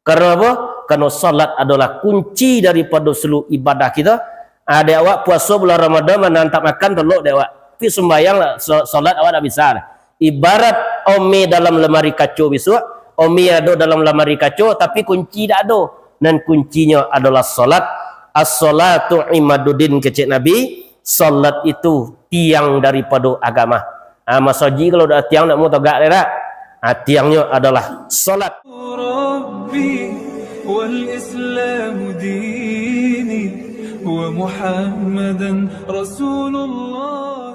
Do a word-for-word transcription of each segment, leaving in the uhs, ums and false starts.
Karano apo? Karano salat adolah kunci daripado saluruh ibadah kito. Ah, dek awak puaso bulan Ramadan, manahan tak makan, tolok dek awak. Tapi sumbayang lah, sa-, salat awak ndak bisa. Ibarat ome dalam lamari kaco bisuak, ome ado dalam lamari kaco, tapi kunci dak ado. Nan kuncinyo adolah salat. As-salatu imaduddin, kecek Nabi, salat itu tiang daripado agama. Ah, masajik kalau dak tiang, dak mau tagak dek dak? Ah, tiangnyo adolah salat. ربي والإسلام ديني ومحمدا رسول الله.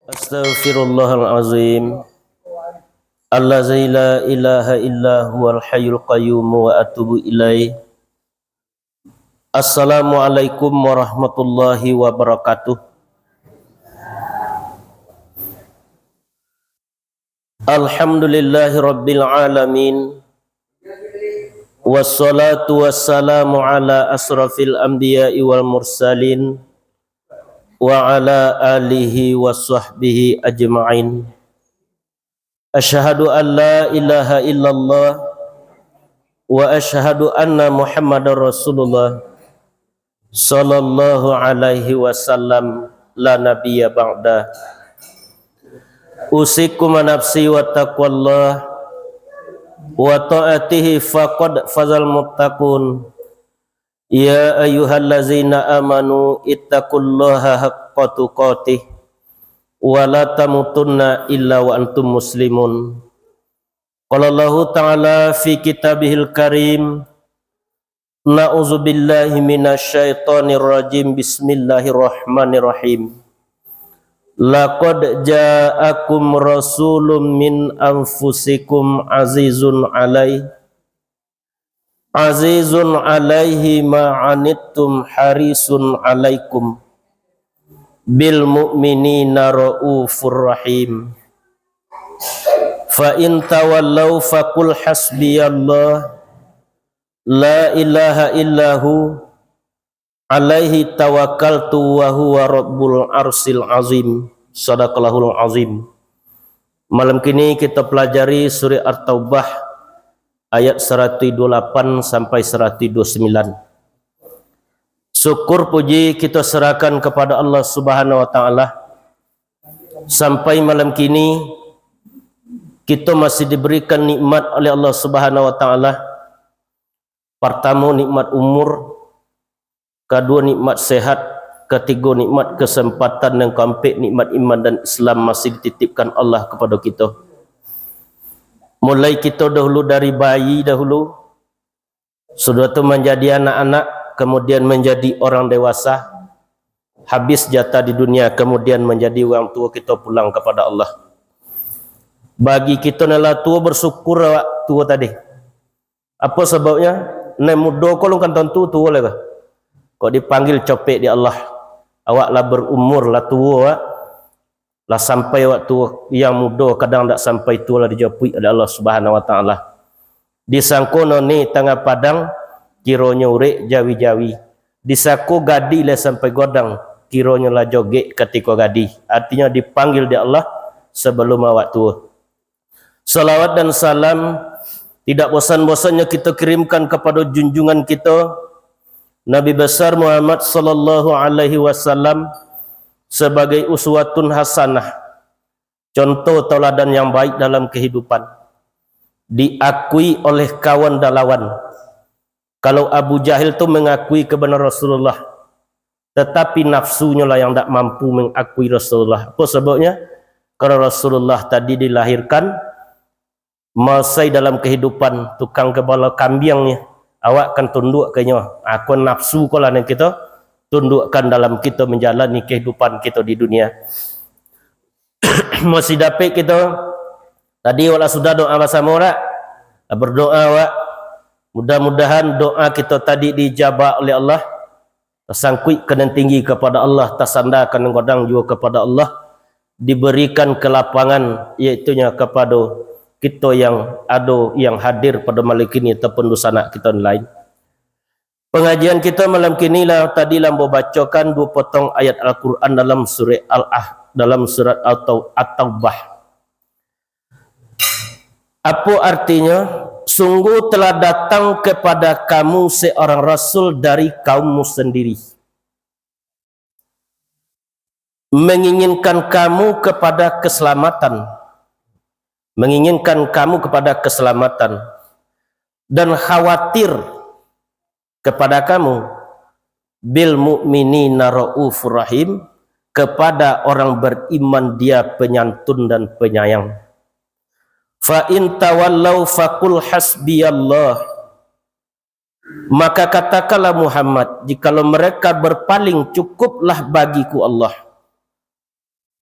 Astaghfirullahalazim. Allazi la ilaha illa huwal hayyul qayyum wa atubu ilaih. Assalamualaikum warahmatullahi wabarakatuh. Alhamdulillahi rabbil alamin. Wassalatu wassalamu ala asrafil anbiya'i wal mursalin, wa ala alihi wa sahbihi ajma'in. Asyhadu an la ilaha illallah wa asyhadu anna Muhammadar Rasulullah sallallahu alaihi wasallam, la nabiyya ba'da. Usikum wa nafsi wa taqwallah wa ta'atihi, faqad fazal muttaqun. Ya ayyuhallazina amanu ittaqullaha haqqa tuqatih wa la tamutunna illa wa antum muslimun. Qala Allahu ta'ala fi kitabihil karim, na'udzubillahi minasyaitonir rajim, bismillahirrahmanirrahim. Laqad ja'akum rasulun min anfusikum azizun alaih Azizun alaihi ma anittum harisun alaikum bil mu'minina raufur rahim. Fa in tawallau faqul hasbiyallah la ilaha illahu alaihi tawakkaltu wa huwa rabbul arsyil azim. Sadaqallahul azim. Malam kini kita pelajari surah At-Taubah ayat saratuih duo lapan sampai saratuih duo sambilan. Syukur puji kita serahkan kepada Allah Subhanahu wa Ta'ala. Sampai malam kini, kita masih diberikan nikmat oleh Allah Subhanahu wa Ta'ala. Partamo, nikmat umur, kaduo, nikmat sehat, katigo, nikmat kesempatan, dan kaampek, nikmat iman dan Islam masih dititipkan Allah kepada kita. Mulai kita dahulu dari bayi dahulu, sudah tu menjadi anak-anak, kemudian menjadi orang dewasa, habis jatah di dunia, kemudian menjadi orang tua, kita pulang kepada Allah. Bagi kita nan lah tua, bersyukur awak tua tadi. Apo sababnyo? Nan mudo ko alun kan tantu tuo lai ko. Kok dipanggil capek dek Allah, awak lah berumur, lah tuo awak, lah sampai awak tuo, yang mudo kadang dak sampai tuo lah dijapuik dek Allah Subhanahu wa Ta'ala. Disangko noni tangah padang, kironyo urek jawi-jawi. Disangko gadih lah sampai godang, kironyo lah jogek katiko gadih. Artinyo dipanggil dek Allah sebelum awak tuo. Salawat dan salam tidak bosan-bosannyo kito kirimkan kapado junjungan kito, Nabi Besar Muhammad sallallahu alaihi wasallam, sabagai uswatun hasanah, contoh tauladan yang baik dalam kahidupan, diakui oleh kawan dan lawan. Kalau Abu Jahil tu mangakui kabanaran Rasulullah, tatapi nafsunyo lah yang dak mampu mangakui Rasulullah. Apo sababnyo? Karano Rasulullah tadi dilahirkan, maasai dalam kahidupan tukang gabalo kambiang nyo, awak kan tunduak ka inyo. Ah, ko nafsu ko lah nan kito tunduakkan dalam kito manjalani kahidupan kito di dunia. Masih dapek kito, tadi awak lah sudah doa basamo dak? Lah berdoa awak. Mudah-mudahan doa kito tadi diijabah oleh Allah. Tasangkuik ka nan tinggi kapado Allah, tasanda ka nan godang juo kapado Allah, diberikan kalapangan, yaitunyo kapado kito yang ado, yang hadir pado malam kini, ataupun dunsanak kito nan lain. Pangajian kito malam kini lah, tadi lah ambo bacokan duo potong ayat Al-Quran dalam surah Al-Ah-, dalam surat At-Tau-, At-Taubah. Apo artinyo? Sungguh telah datang kepada kamu seorang rasul dari kaummu sendiri, menginginkan kamu kepada keselamatan, menginginkan kamu kepada keselamatan, dan khawatir kepada kamu, bil mu'minina raufur rahim, kepada orang beriman dia penyantun dan penyayang. Fa in tawallau faqul hasbiyallah. Maka katakanlah Muhammad, jikalau mereka berpaling, cukuplah bagiku Allah.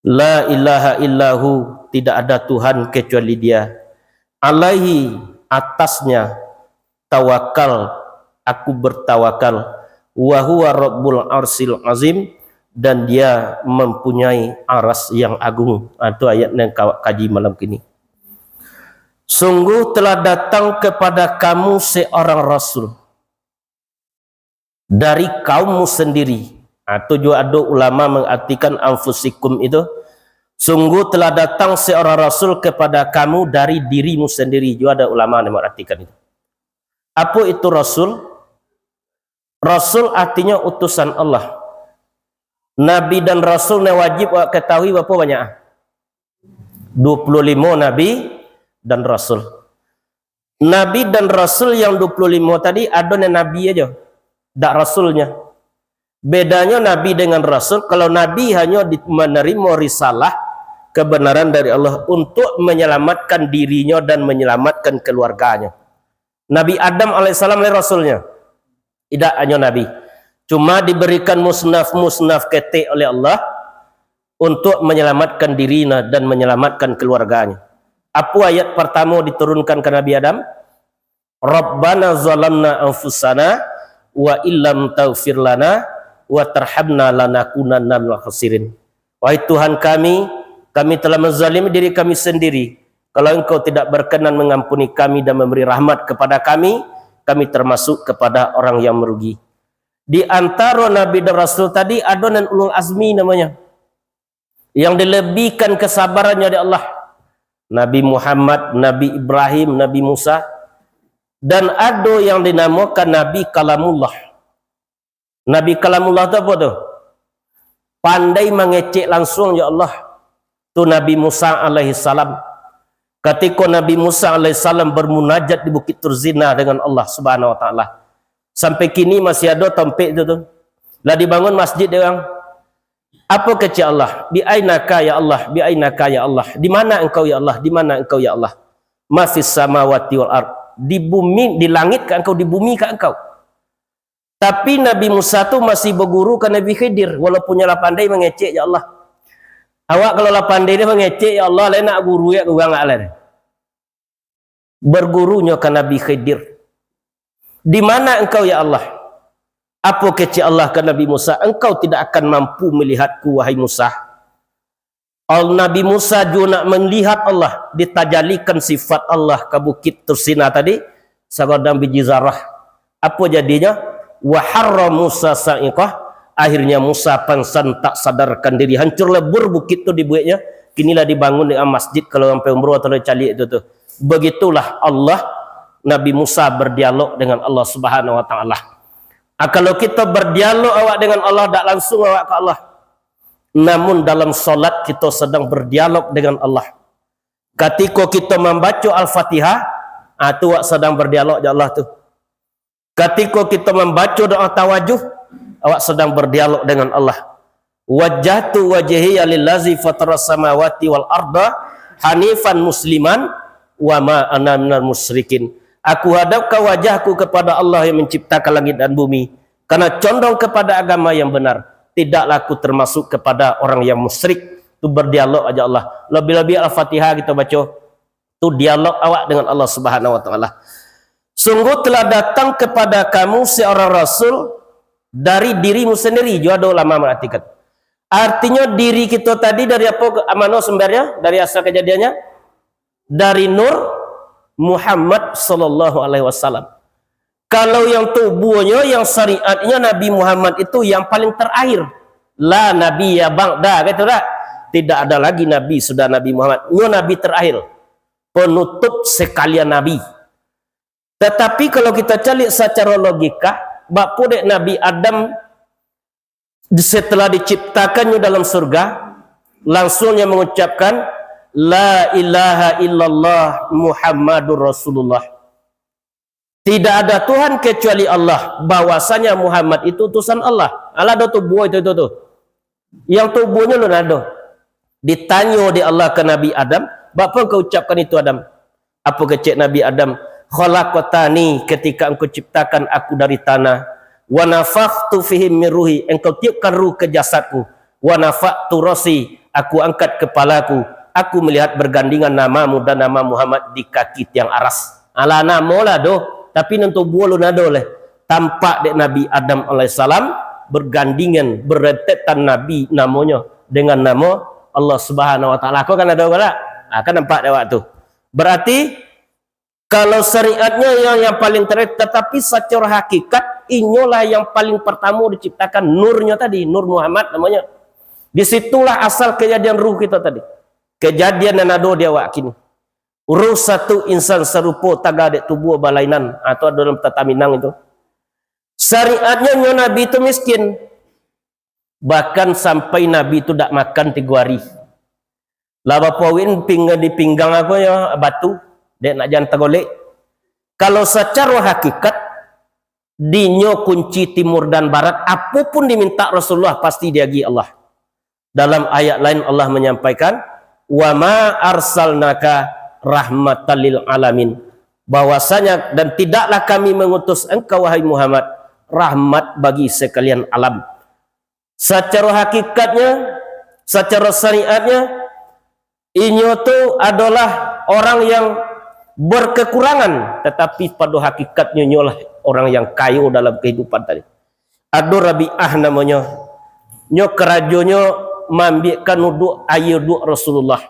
La ilaha illahu, tidak ada Tuhan kecuali Dia. Alaihi, atasnya, tawakal, aku bertawakal. Wa huwa rabbul arsil azim, dan Dia mempunyai aras yang agung. Ha, tu ayat nan ka awak kaji malam kini. Sungguh telah datang kepada kamu seorang rasul dari kaummu sendiri. Ha, tu juo ado ulama mengartikan anfusikum itu, sungguh telah datang seorang rasul kepada kamu dari dirimu sendiri. Juo ado ulama yang mengartikan itu. Apo itu rasul? Rasul artinyo utusan Allah. Nabi dan rasul nan wajib awak katahui barapo banyak? Dua puluh limo nabi dan rasul. Nabi dan rasul yang dua puluh limo tadi, ado nan nabi ajo, dak rasulnyo. Bedanyo nabi dengan rasul, kalau nabi hanyo di, manarimo risalah, kebenaran dari Allah untuk menyelamatkan dirinyo dan menyelamatkan keluarganyo. Nabi Adam alaihissalam lai rasulnyo? Idak, hanyo nabi. Cuma diberikan musnaf-musnaf ketek oleh Allah untuk menyelamatkan dirinyo dan menyelamatkan keluarganyo. Apo ayat partamo diturunkan ka Nabi Adam? Rabbana zalamna anfusana wa illam taghfir lana wa tarhamna lanakunanna minal khasirin. Wahai Tuhan kami, kami telah menzalimi diri kami sendiri. Kalau Engkau tidak berkenan mengampuni kami dan memberi rahmat kepada kami, kami termasuk kepada orang yang merugi. Di antaro nabi dan rasul tadi, ado nan ulul azmi namonyo, yang dilebihkan kesabarannyo dek Allah. Nabi Muhammad, Nabi Ibrahim, Nabi Musa, dan ado yang dinamokan Nabi Kalamullah. Nabi Kalamullah tu apo tu? Pandai mangecek lansuang jo Allah. Tu Nabi Musa alaihissalam. Katiko Nabi Musa alaihissalam bermunajat di Bukit Turzina dengan Allah Subhanahu wa Taala, sampai kini masih ado tampek tu, tu. Lah dibangun masjid dek urang. Apo kecek Allah? "Bi ainaka ya Allah, bi ainaka ya Allah." "Di mana Engkau ya Allah? Di mana Engkau ya Allah?" "Ma fis samawati wal ard." Di bumi, di langik ka Engkau, di bumi ka Engkau. Tapi Nabi Musa tu masih baguru ka Nabi Khidir, walaupun nyo lah pandai mangecek, "Ya Allah." Awak kalau lah pandai dah mangecek, "Ya Allah," lai nak guru ya ka urang lai. Bagurunyo ka Nabi Khidir. "Di mana Engkau, ya Allah?" Apo kecek Allah ka Nabi Musa? "Engkau tidak akan mampu melihat-Ku, wahai Musa." Al-, Nabi Musa juo nak melihat Allah, ditajalikan sifat Allah ka Bukit Tursina tadi, sagadang biji zarah. Apo jadinyo? "Wa harra Musa sa'iqah." Akhirnya Musa pangsan tak sadarkan diri, hancur lebur bukit tu dibueknyo. Kini lah dibangun dengan masjid, kalau sampai umroh atau caliak tu, tu. Begitulah Allah, Nabi Musa berdialog dengan Allah Subhanahu wa Taala. Ah, kalau kito berdialog awak dengan Allah, dak langsung awak ka Allah. Namun dalam solat kito sedang berdialog dengan Allah. Katiko kito mambaco Al-Fatihah, ah, tu awak sedang berdialog jo Allah tu. Katiko kito mambaco doa tawajuh, awak sedang berdialog dengan Allah. "Wajjahtu wajhiya lillazi fataras samawati wal arda hanifan musliman wa ma ana minal musyrikin." Aku hadapkan wajahku kepada Allah yang menciptakan langit dan bumi, karena condong kepada agama yang benar. Tidaklah aku termasuk kepada orang yang musyrik. Tu berdialog aja Allah. Lebih-lebih Al-Fatihah kita baca. Tu dialog awak dengan Allah Subhanahu wa Taala. Sungguh telah datang kepada kamu seorang rasul dari dirimu sendiri, juga ada ulama mengartikan. Artinya diri kita tadi dari apa, mano sumbernya? Dari asal kejadiannya? Dari Nur Muhammad sallallahu alaihi wasallam. Kalau yang tubuhnya, yang syariatnya Nabi Muhammad itu yang paling terakhir. La nabiyya ba'da, kata tak? Tidak ada lagi nabi sudah Nabi Muhammad. Nyo nabi terakhir. penutup sekalian nabi. Tatapi kalau kita caliak sacaro logika, bak apo dek Nabi Adam setelah diciptakannyo dalam surga, langsuangnyo mengucapkan, "La ilaha illallah Muhammadur Rasulullah." Tidak ada Tuhan kecuali Allah, bahwasanya Muhammad itu utusan Allah. Alah ado tubuah itu, itu tu. Yang tubuahnyo alun ado. Ditanyo dek Allah ka Nabi Adam, "Baa engkau ucapkan itu, Adam?" Apo kecek Nabi Adam? "Khalaqtani, ketika engkau ciptakan aku dari tanah. Wa nafakhtu fihi min ruhi, engkau tiupkan ruh ke jasadku. Wa rafa'tu ra'si, aku angkat kepalaku. Aku melihat bergandengan namamu dan nama Muhammad di kaki tiang aras." Alah namo lah doh, tapi nan tubuah alun ado lai. Tampak dek Nabi Adam alaihissalam, bergandengan, berentetan Nabi namonyo dengan namo Allah Subhanahu Wa Taala. Ko kan ado ko dak? Ah, kan nampak dek awak tu. Berarti, kalau syariatnyo yang, yang paling terakhir, tatapi sacaro hakikat, inyolah yang paling pertamo diciptakan, nurnyo tadi, Nur Muhammad namonyo. Di situlah asal kejadian ruh kito tadi. Kejadian nan ado di awak kini. Ruh satu, insan sarupo, taga dek tubuah balainan, atau dalam tata Minang itu. Syariatnyo nyo Nabi tu miskin. Bahkan sampai Nabi tu dak makan tigo hari. Lah bapawiin pinggang di pinggang aku yo batu, dek nak jan tagolek. Kalau sacaro hakikat, dinyo kunci timur dan barat, apo pun dimintak Rasulullah pasti diagiah Allah. Dalam ayat lain Allah menyampaikan, "Wa ma arsalnaka rahmatan lil alamin." Bahwasanya, dan tidaklah kami mengutus engkau, wahai Muhammad, rahmat bagi sekalian alam. Sacaro hakikatnyo, sacaro syariatnyo, inyo tu adolah orang yang berkekurangan, tatapi pado hakikatnyo, inyolah orang yang kayo dalam kehidupan tadi. Ado Rabi'ah namonyo, nyo karajonyo maambiakkan uduk, aia uduk Rasulullah.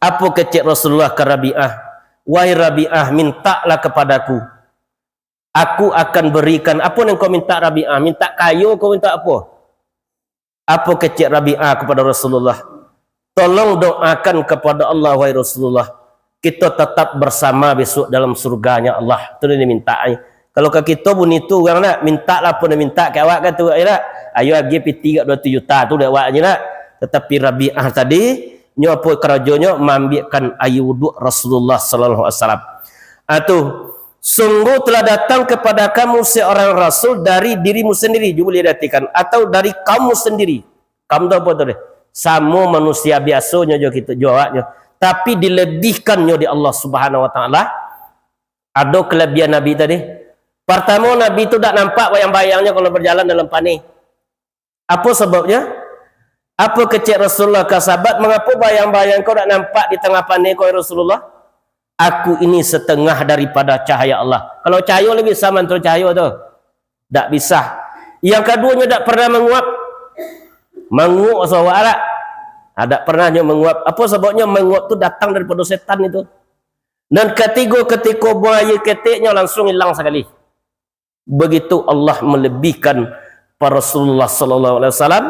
Apo kecek Rasulullah ka Rabi'ah? "Wahai Rabi'ah, mintaklah kepadaku. Aku akan berikan." Apo nan kau mintak, Rabi'ah? Mintak kayo kau, mintak apo? Apo kecek Rabi'ah kepada Rasulullah? "Tolong doakan kepada Allah, wahai Rasulullah, kito tatap bersama besok dalam surganya Allah." Tu nan dimintak. Kalau ka kito bunyi tu urang nak, "Mintaklah apo nan mintak ka awak," ka tu, yo nak? "Ayo agiah piti agak duo ratus juta tu dek awak," je nak. Tatapi Rabi'ah tadi, nyo apo karajonyo? Maambiakkan aia uduk Rasulullah sallallahu alaihi wasallam. Ah, tu, "Sungguh telah datang kepada kamu seorang rasul dari dirimu sendiri," juga boleh diartikan, atau dari kaummu sendiri. Kaum tu apo tu deh? Samo manusia biasonyo jo kito, jo awaknyo. Tapi dilebihkannyo di Allah Subhanahu Wa Taala. Ado kelebihan Nabi tadi. Pertamo, Nabi tu dak nampak bayang-bayangnyo kalau berjalan dalam paneh. Apo sababnyo? Apo kecek Rasulullah ka sahabat, "Mangapo bayang-bayang kau dak nampak di tangah paneh ko, ya Rasulullah? Aku ini setengah daripada cahaya Allah." Kalau cahayo lah bisa mantuo cahayo tu. Dak bisa. Yang kaduonyo, dak pernah manguap. Manguap maso awak dak? Ah, dak pernah nyo manguap. Apo sababnyo? Manguap tu datang daripado setan itu. Nan katigo, katiko buang aia keteknyo, langsuang ilang sakali. Begitu Allah melebihkan pa Rasulullah sallallahu alaihi wasallam,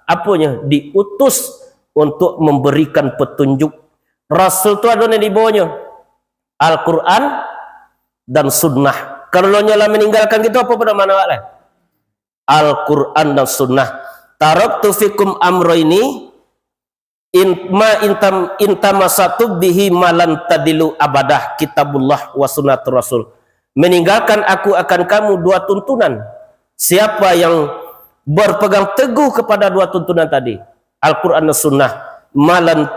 aponyo, diutus untuk memberikan petunjuk. Rasul tu ado nan dibawonyo, Al-Quran dan Sunnah. Kalau nyo lah meninggalkan gitu, apo pado mano awak lah? Al-Quran dan Sunnah. "Taraktu fikum amroini, in, ma intam, intamasaktum bihi ma lan tadillu abadah, kitabullah wa sunnatur rasul." Meninggalkan aku akan kamu dua tuntunan. Siapa yang berpegang teguh kepada dua tuntunan tadi, Al-Quran dan Sunnah, ma lan,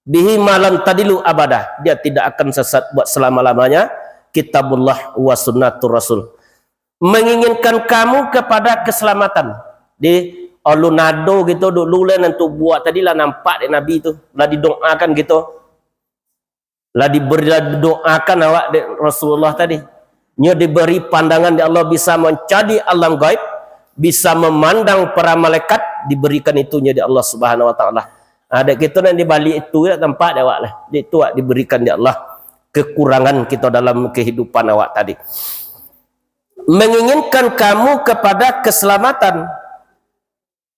bihi ma lan tadillu abadah, dia tidak akan sesat buat selama-lamanya, kitabullah wa sunnatur rasul. Menginginkan kamu kepada keselamatan. Di alun ado gitu dulu lah, nan tubuah tadi lah nampak dek Nabi tu, lah didoakan gitu. Lah diberi, lah didoakan awak dek Rasulullah tadi. Nyo diberi pandangan dek Allah, bisa mancaliak alam gaib, bisa memandang para malaikat, diberikan itunyo dek Allah Subhanahu Wa Taala. Ah, dek kito nan dibalik itu dak tampak dek awak lah. Dek itu awak diberikan dek Allah kekurangan kito dalam kehidupan awak tadi. Menginginkan kamu kepada keselamatan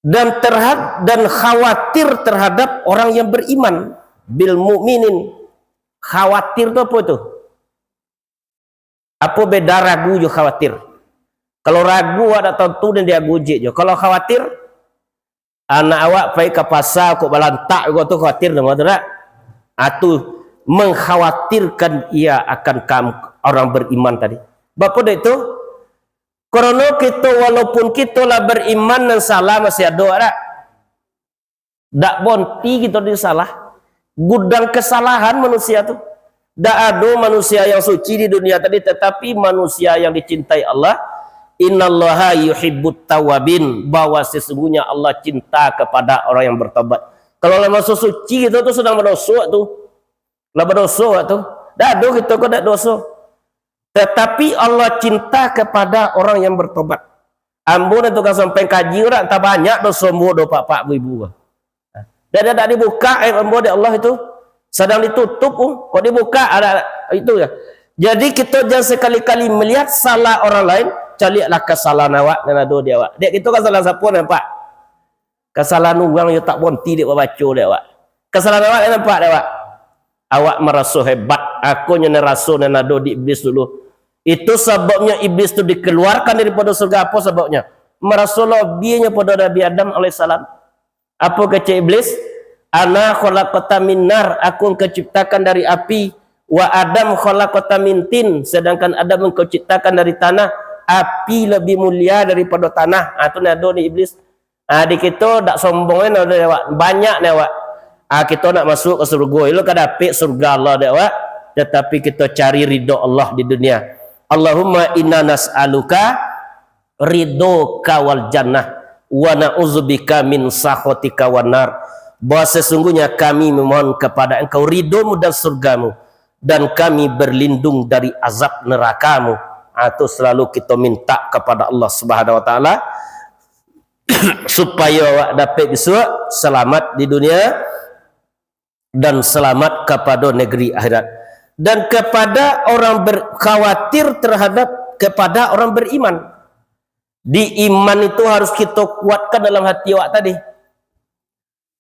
dan terhad-, dan khawatir terhadap orang yang beriman, bil mukminin, Khawatir tu apo tu? Apo beda ragu jo khawatir? Kalau ragu, awak dak tantu nan diagu jik jo. Kalau khawatir, anak awak pai ka pasa kok balantak juo tu, khawatir namo tu dak? Ah, tu mengkhawatirkan ia akan kam-, orang beriman tadi. Bapa dek tu, karano kito, walaupun kito lah beriman, nan salah masih ado dak? Dak bonti kito di salah. Gudang kesalahan manusia tu. Dak ado manusia yang suci di dunia tadi, tetapi manusia yang dicintai Allah, "Innallaha yuhibbut tawabin," bahwa sesungguhnya Allah cinta kepada orang yang bertobat. Kalau lah masuk suci kito tu, sedang berdoso tu. Lah berdoso tu. Dak ado kito ko dak doso. Tetapi Allah cinta kepada orang yang bertobat. Ambo nan tukang sampaian kaji tu dak tabanyak doso ambo do, pak-pak, bu-ibu. Dak, dak, dak dibuka aib ambo dek Allah itu. Sadang ditutup tu. Kok dibuka, ada itu ya. Jadi kito jangan sekali-kali melihat salah orang lain, caliaklah kesalahan awak nan ado di awak. Dek kito kesalahan sapo nampak? Kesalahan urang yo tak bonti dek babaco dek awak. Kesalahan awak nan nampak dek awak? Awak maraso hebat. Ako nyo nan raso nan ado di iblis dulu. Itu sababnyo iblis tu dikeluarkan daripada surga. Apo sababnyo? Maraso lobihnyo pada Nabi Adam alaihissalam. Apo kecek iblis? "Ana khalaqta min nar," aku engkau ciptakan dari api. "Wa Adam khalaqta min tin," sedangkan Adam engkau ciptakan dari tanah. Api lebih mulia daripada tanah. Ah, tu nado ni iblis. Ah, di kito dak sombong ni nado dek awak. Banyak ni awak. Ah, kito nak masuk ke surga, elok ka dapek surga Allah dek awak. Tetapi kito cari ridho Allah di dunia. Allahumma inna nas'aluka ridhoka wal jannah, wa na'udzubika min sakhatika wan nar. Bahwa sesungguhnya kami memohon kepada Engkau ridho-Mu dan surga-Mu, dan kami berlindung dari azab neraka-Mu. Ah, tu selalu kito minta kepada Allah Subhanahu wa Taala, supaya awak dapek bisuak selamat di dunia, dan selamat kepada negeri akhirat. Dan kepada orang ber-, khawatir terhadap kepada orang beriman. Di iman itu harus kito kuatkan dalam hati awak tadi.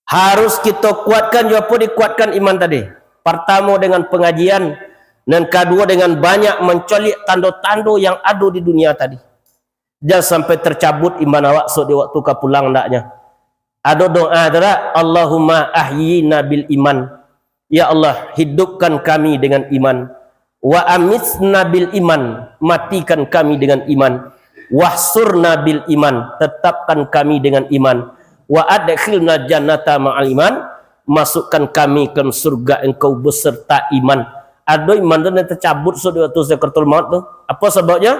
Harus kito kuatkan, jo apo dikuatkan iman tadi? Partamo dengan pengajian, nan kaduo dengan banyak mancaliak tando-tando yang ado di dunia tadi. Jan sampai tercabut iman awak sok di waktu ka pulang andaknyo. Ado doa tu dak? "Allahumma ahyina bil iman." Ya Allah, hidupkan kami dengan iman. "Wa amitna bil iman." Matikan kami dengan iman. "Wahsurna bil iman." Tetapkan kami dengan iman. "Wa adkhilna jannata ma'al iman." Masukkan kami ke surga Engkau beserta iman. Ado iman tu nan tercabut sok di waktu sakaratul maut tu. Apo sababnyo?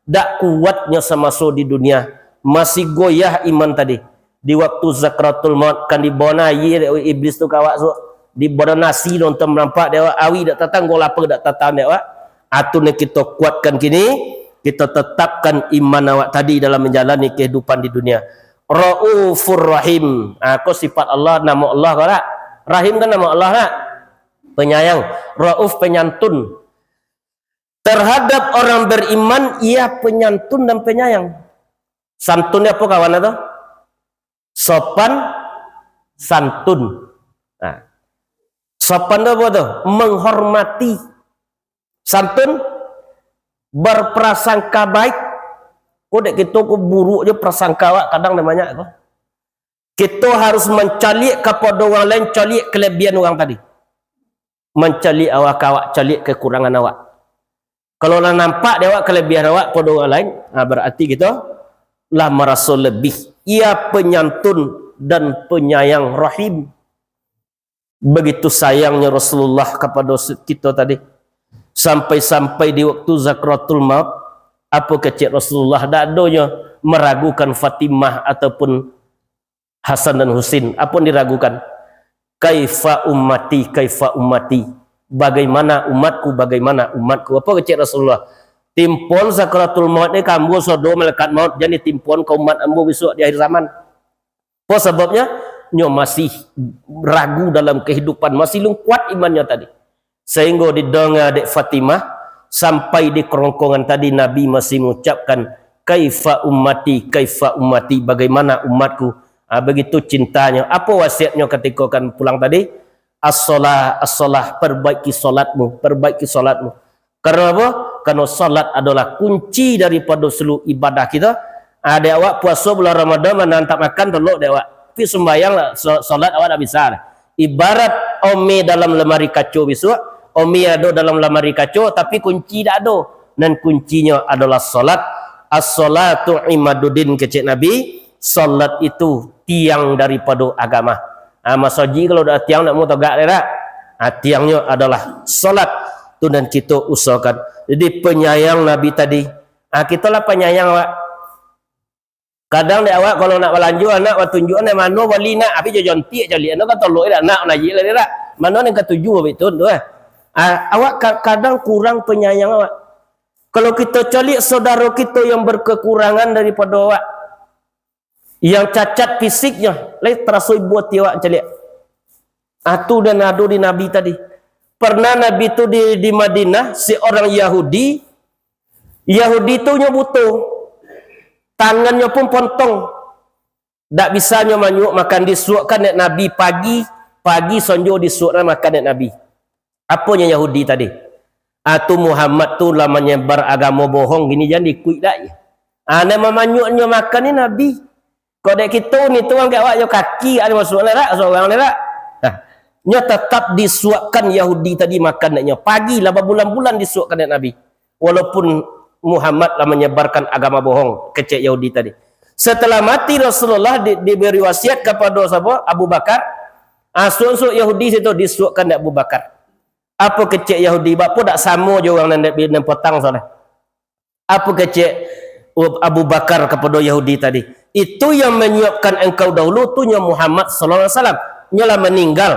Dak kuatnyo samaso di dunia, masih goyah iman tadi. Di waktu sakaratul maut, kan dibawa aia dek iblis tu ka awak tu, dibawa nasi nonton merampak dek awak, awak dak tatang, gua lapa dak tatang dek awak. Atu ni kito kuatkan kini, kito tetapkan iman awak tadi dalam menjalani kehidupan di dunia. Raufur Rahim. Ah, ko sifat Allah, namo Allah ko dak? Rahim kan namo Allah dak? Penyayang. Rauf penyantun. Terhadap orang beriman, ia penyantun dan penyayang. Santun ni apo kawan tu? Sopan, santun. Nah, sopan tu apo tu? Menghormati. Santun, berprasangka baik. Ko dek kito ko buruk je prasangka awak, kadang dak banyak ko. Kito harus mancaliak kapado urang lain, caliak kelebihan urang tadi. Mancaliak awak ka awak, caliak kekurangan awak. Kalau lah nampak di awak kelebihan awak pado urang lain, ha, berarti kito lah maraso lebih. Ia penyantun dan penyayang, rahim. Begitu sayangnyo Rasulullah kapado se-, kito tadi. Sampai-sampai di waktu sakaratul maut, apo kecek Rasulullah? Dak adonyo meragukan Fatimah ataupun Hasan dan Husin. Apo nan diragukan? "Kaifa ummati, kaifa ummati?" "Bagaimana umatku, bagaimana umatku?" Apo kecek Rasulullah? "Timpon sakaratul maut ni ka ambo, sodo malaikat maut, jan ditimpoan ka umat ambo bisuak di akhir zaman." Apo sababnyo? Nyo masih ragu dalam kehidupan, masih lungkuat imannyo tadi. Sahinggo didanga dek Fatimah, sampai di kerongkongan tadi Nabi masih mengucapkan, "Kaifa ummati, kaifa ummati, bagaimana umatku?" Ah, begitu cintanyo. Apo wasiatnyo katiko kan pulang tadi? "As-shalah, as-shalah, perbaiki salatmu, perbaiki salatmu." Karano apo? Karano salat adolah kunci daripado saluruh ibadah kito. Ah, dek awak puaso bulan Ramadan, mano tak makan, tolok dek awak. Tapi sumbayang lah, sa-, salat awak dak bisa lah. Ibarat ome dalam lamari kaco bisuak, ome ado dalam lamari kaco, tapi kunci dak ado. Nan kuncinyo adolah salat. "As-shalatu imaduddin," kecek Nabi, "salat itu tiang daripado agama." Ah, masajik kalau dak tiang, dak mau tagak dek dak. Ah, tiangnyo adolah salat. Tu nan kito usahakan. Jadi, penyayang Nabi tadi. Ah, kito lah penyayang awak. Kadang dek awak kalau nak balanjo, anak batunjuakan, "Eh, mano bali nak?" Tapi jo jontiak caliak, anu ka tolok dak, nak najik lah dak. Mano nan katuju abih tu, tu, eh. Ah, awak ka-, kadang kurang penyayang awak. Kalau kito caliak saudaro kito yang berkekurangan daripado awak, yang cacat fisiknyo, lai taraso ibo ati awak caliak. Ah, tu nan ado di Nabi tadi. Pernah Nabi tu di, di Madinah, seorang Yahudi, Yahudi tu nyo buto, tangannyo pun pontong, dak bisa nyo manyuak makan, disuakkan dek Nabi pagi, pagi sonjo disuakkan makan dek Nabi. Aponyo Yahudi tadi? Ah, tu Muhammad tu lah manyebar agamo bohong, kini jan diikuik dak? Ah, nan mamanyuaknyo makan ni Nabi. Kok dek kito ni tu, angkek awak jo kaki, ado masuak ni dak, sorang ni dak? Nah, nyo tatap disuakkan Yahudi tadi makan dek nyo. Pagi lah babulan-bulan disuakkan dek Nabi. Walaupun Muhammad lah manyebarkan agama bohong, kecek Yahudi tadi. Setelah mati Rasulullah, di-, diberi wasiat kapado sapa? Abu Bakar. Ah, suak-suak Yahudi situ disuakkan dek Abu Bakar. Apo kecek Yahudi? Bak apo dak samo jo urang nan dek, nan potang soalnyo? Apo kecek Abu Bakar kapado Yahudi tadi? "Itu yang menyuapkan engkau dahulu tu nyo Muhammad sallallahu alaihi wasallam. Nyo lah maninggal,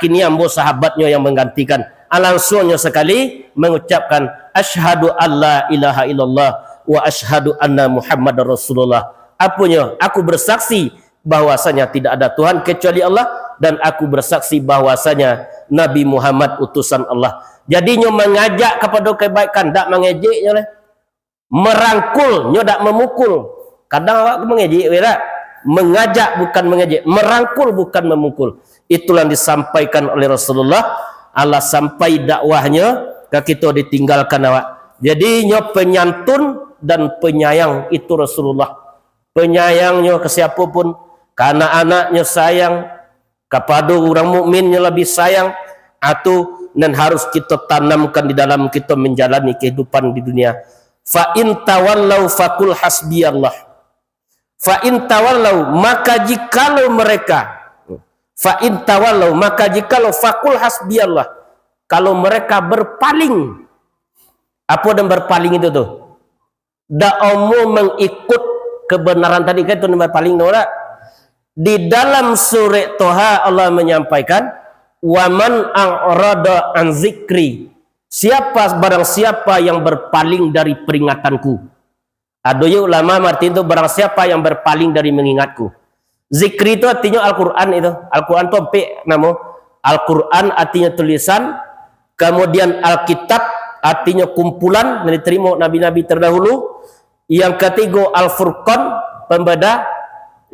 kini ambo sahabatnyo yang menggantikan." Ah, langsuangnyo sakali mengucapkan, "Asyhadu alla ilaha illallah wa asyhadu anna Muhammadar Rasulullah." Aponyo? "Aku bersaksi bahwasanya tidak ada Tuhan kecuali Allah, dan aku bersaksi bahwasanya Nabi Muhammad utusan Allah." Jadi, nyo mangajak kapado kebaikan, dak mangejek nyo lai. Merangkul, nyo dak memukul. Kadang awak tu mangejek, berak. Mengajak bukan mengejek, merangkul bukan memukul. Itulah yang disampaikan oleh Rasulullah. Alah sampai dakwahnyo ka kito ditinggalkan awak. Jadi, nyo penyantun dan penyayang itu Rasulullah. Penyayangnyo ka siapo pun, ka anak-anaknyo sayang, kapado urang mukmin nyo labiah sayang, atu nan harus kito tanamkan di dalam kito manjalani kahidupan di dunia. "Fa in tawallau faqul hasbiyallah." "Fa in tawallau," maka jikalau mereka, "fa in tawallau," maka jikalau, "faqul hasbiyallah." Kalau mereka berpaling, apo nan berpaling itu tu? Dak amuah mangikut kebenaran tadi, kan itu nan berpaling tu, dak? Di dalam surah Toha, Allah menyampaikan, "Wa man a'rada an zikri." Siapa, barang siapa yang berpaling dari peringatanku. Ado yo ulama martin tu, barang siapa yang berpaling dari mengingatku. Zikri tu artinyo Al-Quran itu. Al-Quran tu ampek namo. Al-Quran artinyo tulisan, kemudian Alkitab artinyo kumpulan yang diterimo nabi-nabi terdahulu, yang ketigo Al-Furqan, pembeda,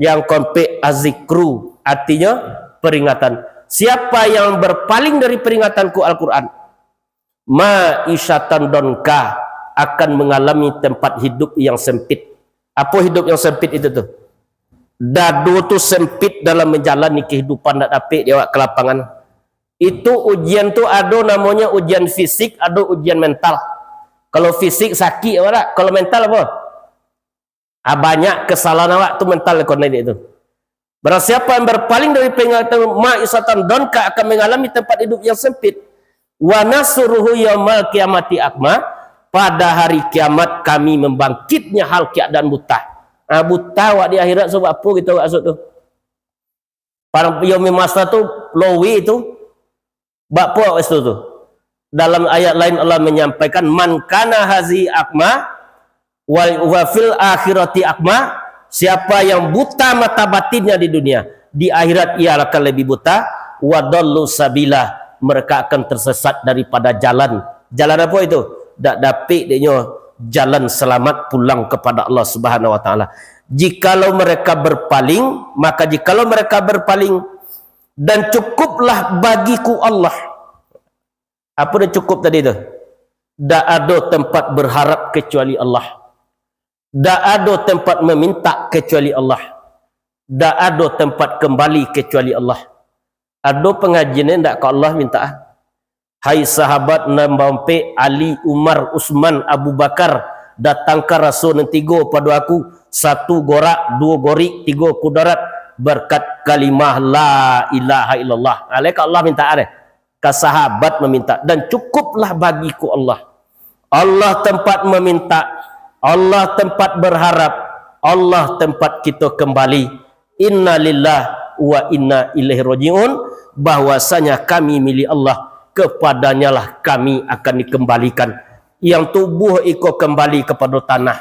yang keempat Az-Zikru, artinyo peringatan. Siapa yang berpaling dari peringatanku Al-Quran, ma'isyatan donka, akan mengalami tempat hidup yang sempit. Apo hidup yang sempit itu tu? Dado tu sempit dalam menjalani kehidupan, dak dapek di awak ke lapangan. Itu ujian tu ado namonyo ujian fisik, ado ujian mental. Kalau fisik sakik awak dak? Kalau mental apo? Ah, banyak kesalahan awak tu mental kau naik tu. Barang siapa yang berpaling dari peringatan, ma'isyatan donka, akan mengalami tempat hidup yang sempit. Wa nahsyuruhu yaumal qiyamati a'ma, pada hari kiamat kami membangkitnya hal keadaan buta. Ah, buta awak di akhirat, sebab apo kito awak esok tu? Padang yaumil mahsyar tu, lowe tu, bak apo awak situ tu? Dalam ayat lain Allah menyampaikan, "Man kana hazi a'ma, wa, wa fil akhirati a'ma," siapa yang buta mata batinnya di dunia, di akhirat ia akan lebih buta, "wa dallu sabila," mereka akan tersesat daripada jalan. Jalan apo itu? Dak dapek dek nyo jalan selamat pulang kepada Allah Subhanahu wa Taala. Jikalau mereka berpaling, maka jikalau mereka berpaling, Dan cukuplah bagiku Allah. Apo nan cukup tadi tu? Dak ado tempat berharap kecuali Allah. Dak ado tempat meminta kecuali Allah. Dak ado tempat kembali kecuali Allah. Ado pangajian nan dak ka Allah minta. Hai sahabat nan baampek, Ali, Umar, Usman, Abu Bakar, datangkan raso nan tigo pado aku, satu gorak, duo gorik, tigo kudarat, berkat kalimah la ilaha illallah. Alai ka Allah minta deh. Ka sahabat maminta, dan cukuplah bagiku Allah. Allah tempat maminta, Allah tempat berharap, Allah tempat kito kembali. Inna lillah wa inna ilaihi raji'un, bahwasanya kami milik Allah, kepadanyalah kami akan dikembalikan. Yang tubuh iko kembali kepada tanah.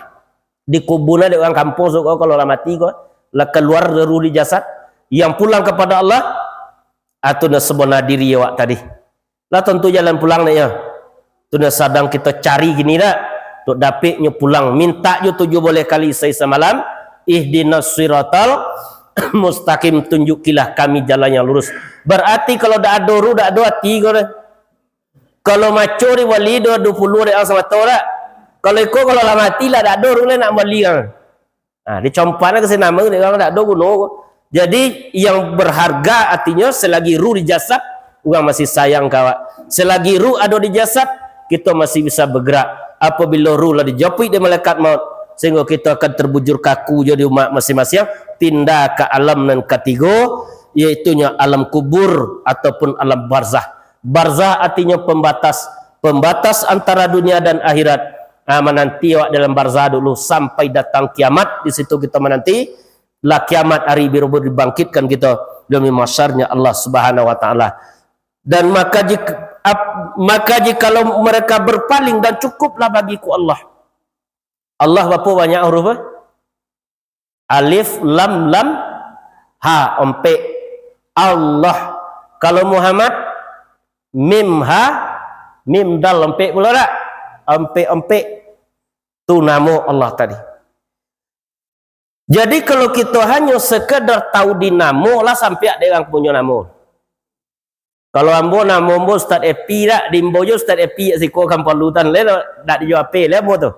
Dikubun dek urang kampung suko, kalau lah mati ko, lah kaluar ruh di jasad, yang pulang kepada Allah, atau nan sabana diri awak tadi. Lah tantu jalan pulang nyo. Tu nan sadang kito cari kini dak? Tu dapeknyo pulang, minta jo tujuah baleh kali sahari samalam, ihdinas siratal mustaqim, tunjukilah kami jalan yang lurus. Berarti kalau dak ado ruh, dak ado ati ko deh. Kalau maco di wali do duo puluah dek ang samato dak? Kalau iko kalau lah mati lah dak ado ruh lai nak wali ang. Ha, dicompan ka sinama dek urang dak ado guno ko. Jadi, yang berharga artinyo selagi ruh di jasad, urang masih sayang ka awak. Selagi ruh ado di jasad, kito masih bisa bergerak. Apabila ruh lah dijapuik dek malaikat maut, sehingga kito akan terbujur kaku jo di umak masing-masing, pindah ka alam nan katigo, yaitunyo alam kubur ataupun alam barzah. Barzah artinyo pembatas, pembatas antara dunia dan akhirat. Ah, mananti awak dalam barzah dulu sampai datang kiamat, di situ kito mananti. Lah kiamat hari baru dibangkitkan kito demi mahsyarnya Allah Subhanahu wa Ta'ala. Dan maka jika, ap-, maka jikalau mereka berpaling, dan cukuplah bagiku Allah. Allah bapo banyak huruf, eh? Alif, lam, lam, ha, ompek. Allah. Kalau Muhammad, mim, ha, mim, dal, ompek pulo dak? Ompek-ompek. Tu namo Allah tadi. Jadi, kalau kito hanyo sekedar tahu di namo, lah sampiak dek urang punyo namo. Kalau ambo, namo ambo Ustaz Epi dak, diimbau jo Ustaz Epi siko kan palutan, lai dak dijawab apo lai ambo tu.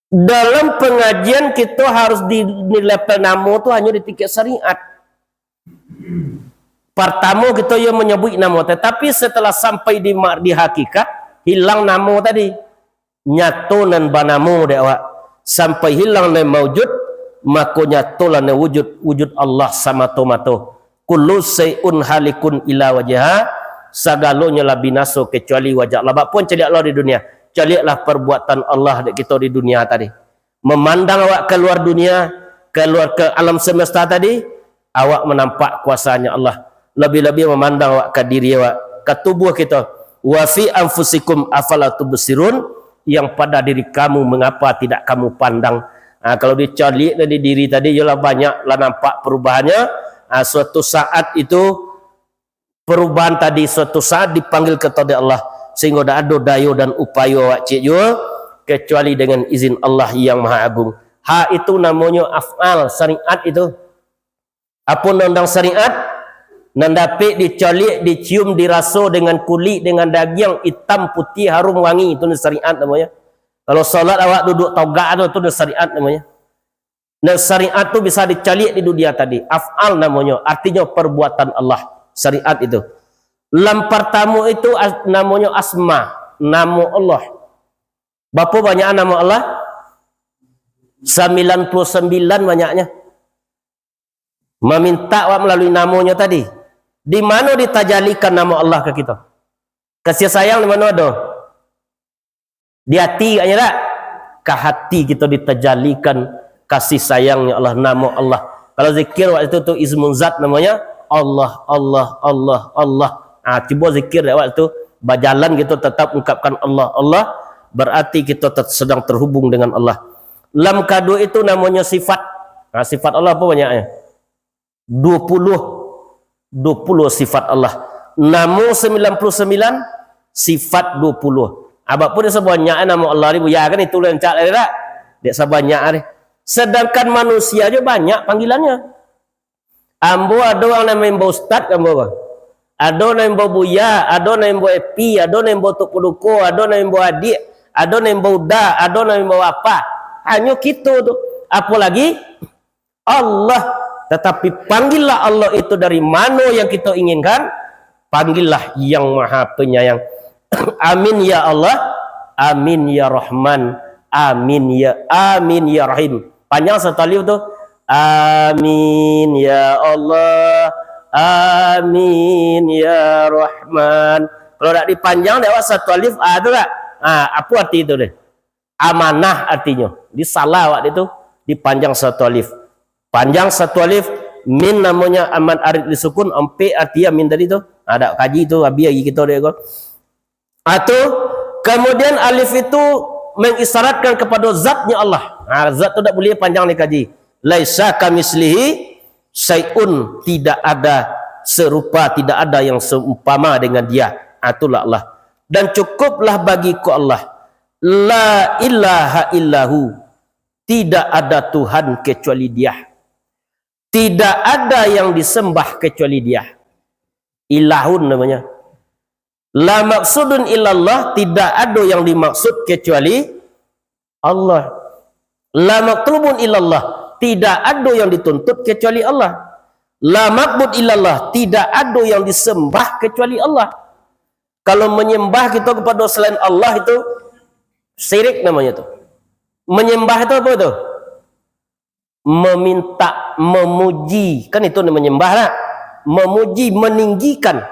Dalam pengajian kito harus di, di level namo tu hanyo di tingkat syariat. Partamo kito yo manyabuik namo, tatapi setelah sampai di ma-, di hakikat, hilang namo tadi. Nyato nan banamo dek awak, sampai hilang nan maujud, mako nyatolah nan wujud, wujud Allah samato-mato. Kullu syai'un halikun illa wajha, sagalonyo lah binaso kecuali wajah Allah. Bak pun caliaklah di dunia, caliaklah perbuatan Allah dek kito di dunia tadi. Memandang awak kaluar dunia, kaluar ka alam semesta tadi, awak manampak kuasanya Allah. Labiah-labiah mamandang awak ka diri awak, ka tubuah kito. Wa fi anfusikum afala tubsirun, yang pada diri kamu mengapa tidak kamu pandang? Ha, kalau dicaliak dari diri tadi, iyolah banyak lah nampak perubahannyo. Ha, suatu saat itu, perubahan tadi suatu saat dipanggil kito dek Allah, sehingga dak ado dayo dan upayo awak ciek juo, kecuali dengan izin Allah yang Maha Agung. Ha, itu namonyo af'al, syariat itu. Apo undang-undang syariat? Nan dapek dicaliak, dicium, diraso dengan kulik, dengan dagiang, itam, putiah, harum, wangi, itu nan syariat namonyo. Kalau salat awak duduak togak tu, tu nan syariat namonyo. Nan syariat tu bisa dicaliak di dunia tadi. Af'al namonyo, artinyo perbuatan Allah. Syariat itu. Lam partamo itu as-, namonyo asma, namo Allah. Bapo banyak namo Allah? Sambilan puluah sambilan banyaknyo. Maminta awak malalui namonyo tadi. Di mano ditajalikan namo Allah ka kito? Kasih sayang di mano ado? Di ati agaknyo dak? Ka hati kito ditajalikan kasih sayangnyo Allah, namo Allah. Kalau zikir waktu tu, tu ismun zat namonyo, Allah, Allah, Allah, Allah. Ah, cubo zikir dek awak tu, bajalan kito tetap ungkapkan Allah, Allah, berarti kito tet-, sedang terhubung dengan Allah. Lam kaduo itu namonyo sifat. Ah, sifat Allah apo banyaknyo? Duo puluah. Duo puluah sifat Allah. Namo sambilan puluah sambilan, sifat duo puluah. Abak pun dek sabanyak namo Allah ni, buya kan itu rancak lah, dak? Dek sabanyak ni. Sedangkan manusia jo banyak panggilannyo. Ambo ado urang nan maimbau ustad ka ambo ko. Ado nan maimbau buya, ado nan maimbau epi, ado nan maimbau tuk paduko, ado nan maimbau adiak, ado nan maimbau uda, ado nan maimbau apa. Hanyo kito tu. Apolagi Allah. Tatapi panggillah Allah itu dari mano yang kito inginkan. Panggillah Yang Maha Penyayang. Amin ya Allah. Amin ya Rahman. Amin ya, amin ya Rahim. Panjang satu alif tu. Amin ya Allah. Amin ya Rahman. Kalau nak dipanjang, dak awak satu alif, ah, tu tak? Ah, apa arti tu deh? Amanah artinyo. Di salah awak di tu, dipanjang satu alif. Panjang satu alif, min namonyo aman arit disukun, ampek arti amin tadi tu. Ada kaji tu, habis lagi kito dek ko. Atau, kemudian alif itu mengisyaratkan kepada zatnya Allah. Ha, zat tu tak boleh panjang dikaji. Laisa kamislihi syai'un, tidak ada serupa, tidak ada yang seumpama dengan Dia. Ha, itulah Allah. Dan cukuplah bagiku Allah. La ilaha illahu. Tidak ada Tuhan kecuali Dia. Tidak ada yang disembah kecuali Dia. Ilahun namanya. La maksudun illallah, tidak ada yang dimaksud kecuali Allah. La matlubun illallah, tidak ada yang dituntut kecuali Allah. La ma'bud illallah, tidak ada yang disembah kecuali Allah. Kalau menyembah kita kepada selain Allah itu syirik namanya tu. Menyembah itu apa tu? Meminta, memuji. Kan itu menyembah lah. Memuji, meninggikan.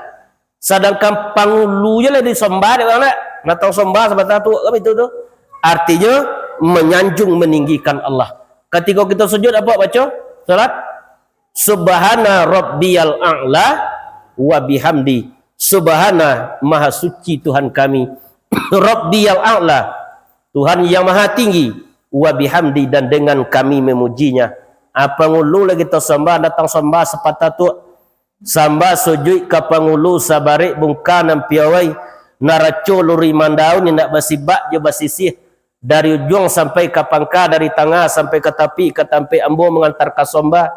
Sadangkan pangulu je lah disembah dek urang nak. Datang sembah sabanta tu, kan itu tu. Artinyo, menyanjung, meninggikan Allah. Katiko kito sujud, apa baco? Salat. Subhana rabbiyal a'la wa bihamdi. Subhana, maha suci Tuhan kami. Rabbiyal a'la, Tuhan yang maha tinggi. Wa bihamdi, dan dengan kami memujinya. Apa ngulu lagi tau sambah, datang sambah sapatah tu. Sambah sujud ka pangulu sabarek bungka nan piawai. Naraco luri mandaun indak basibak jo basisih. Dari ujuang sampai ka pangka, dari tangah sampai ka tapi, ka tampek ambo mangantar ka sambah.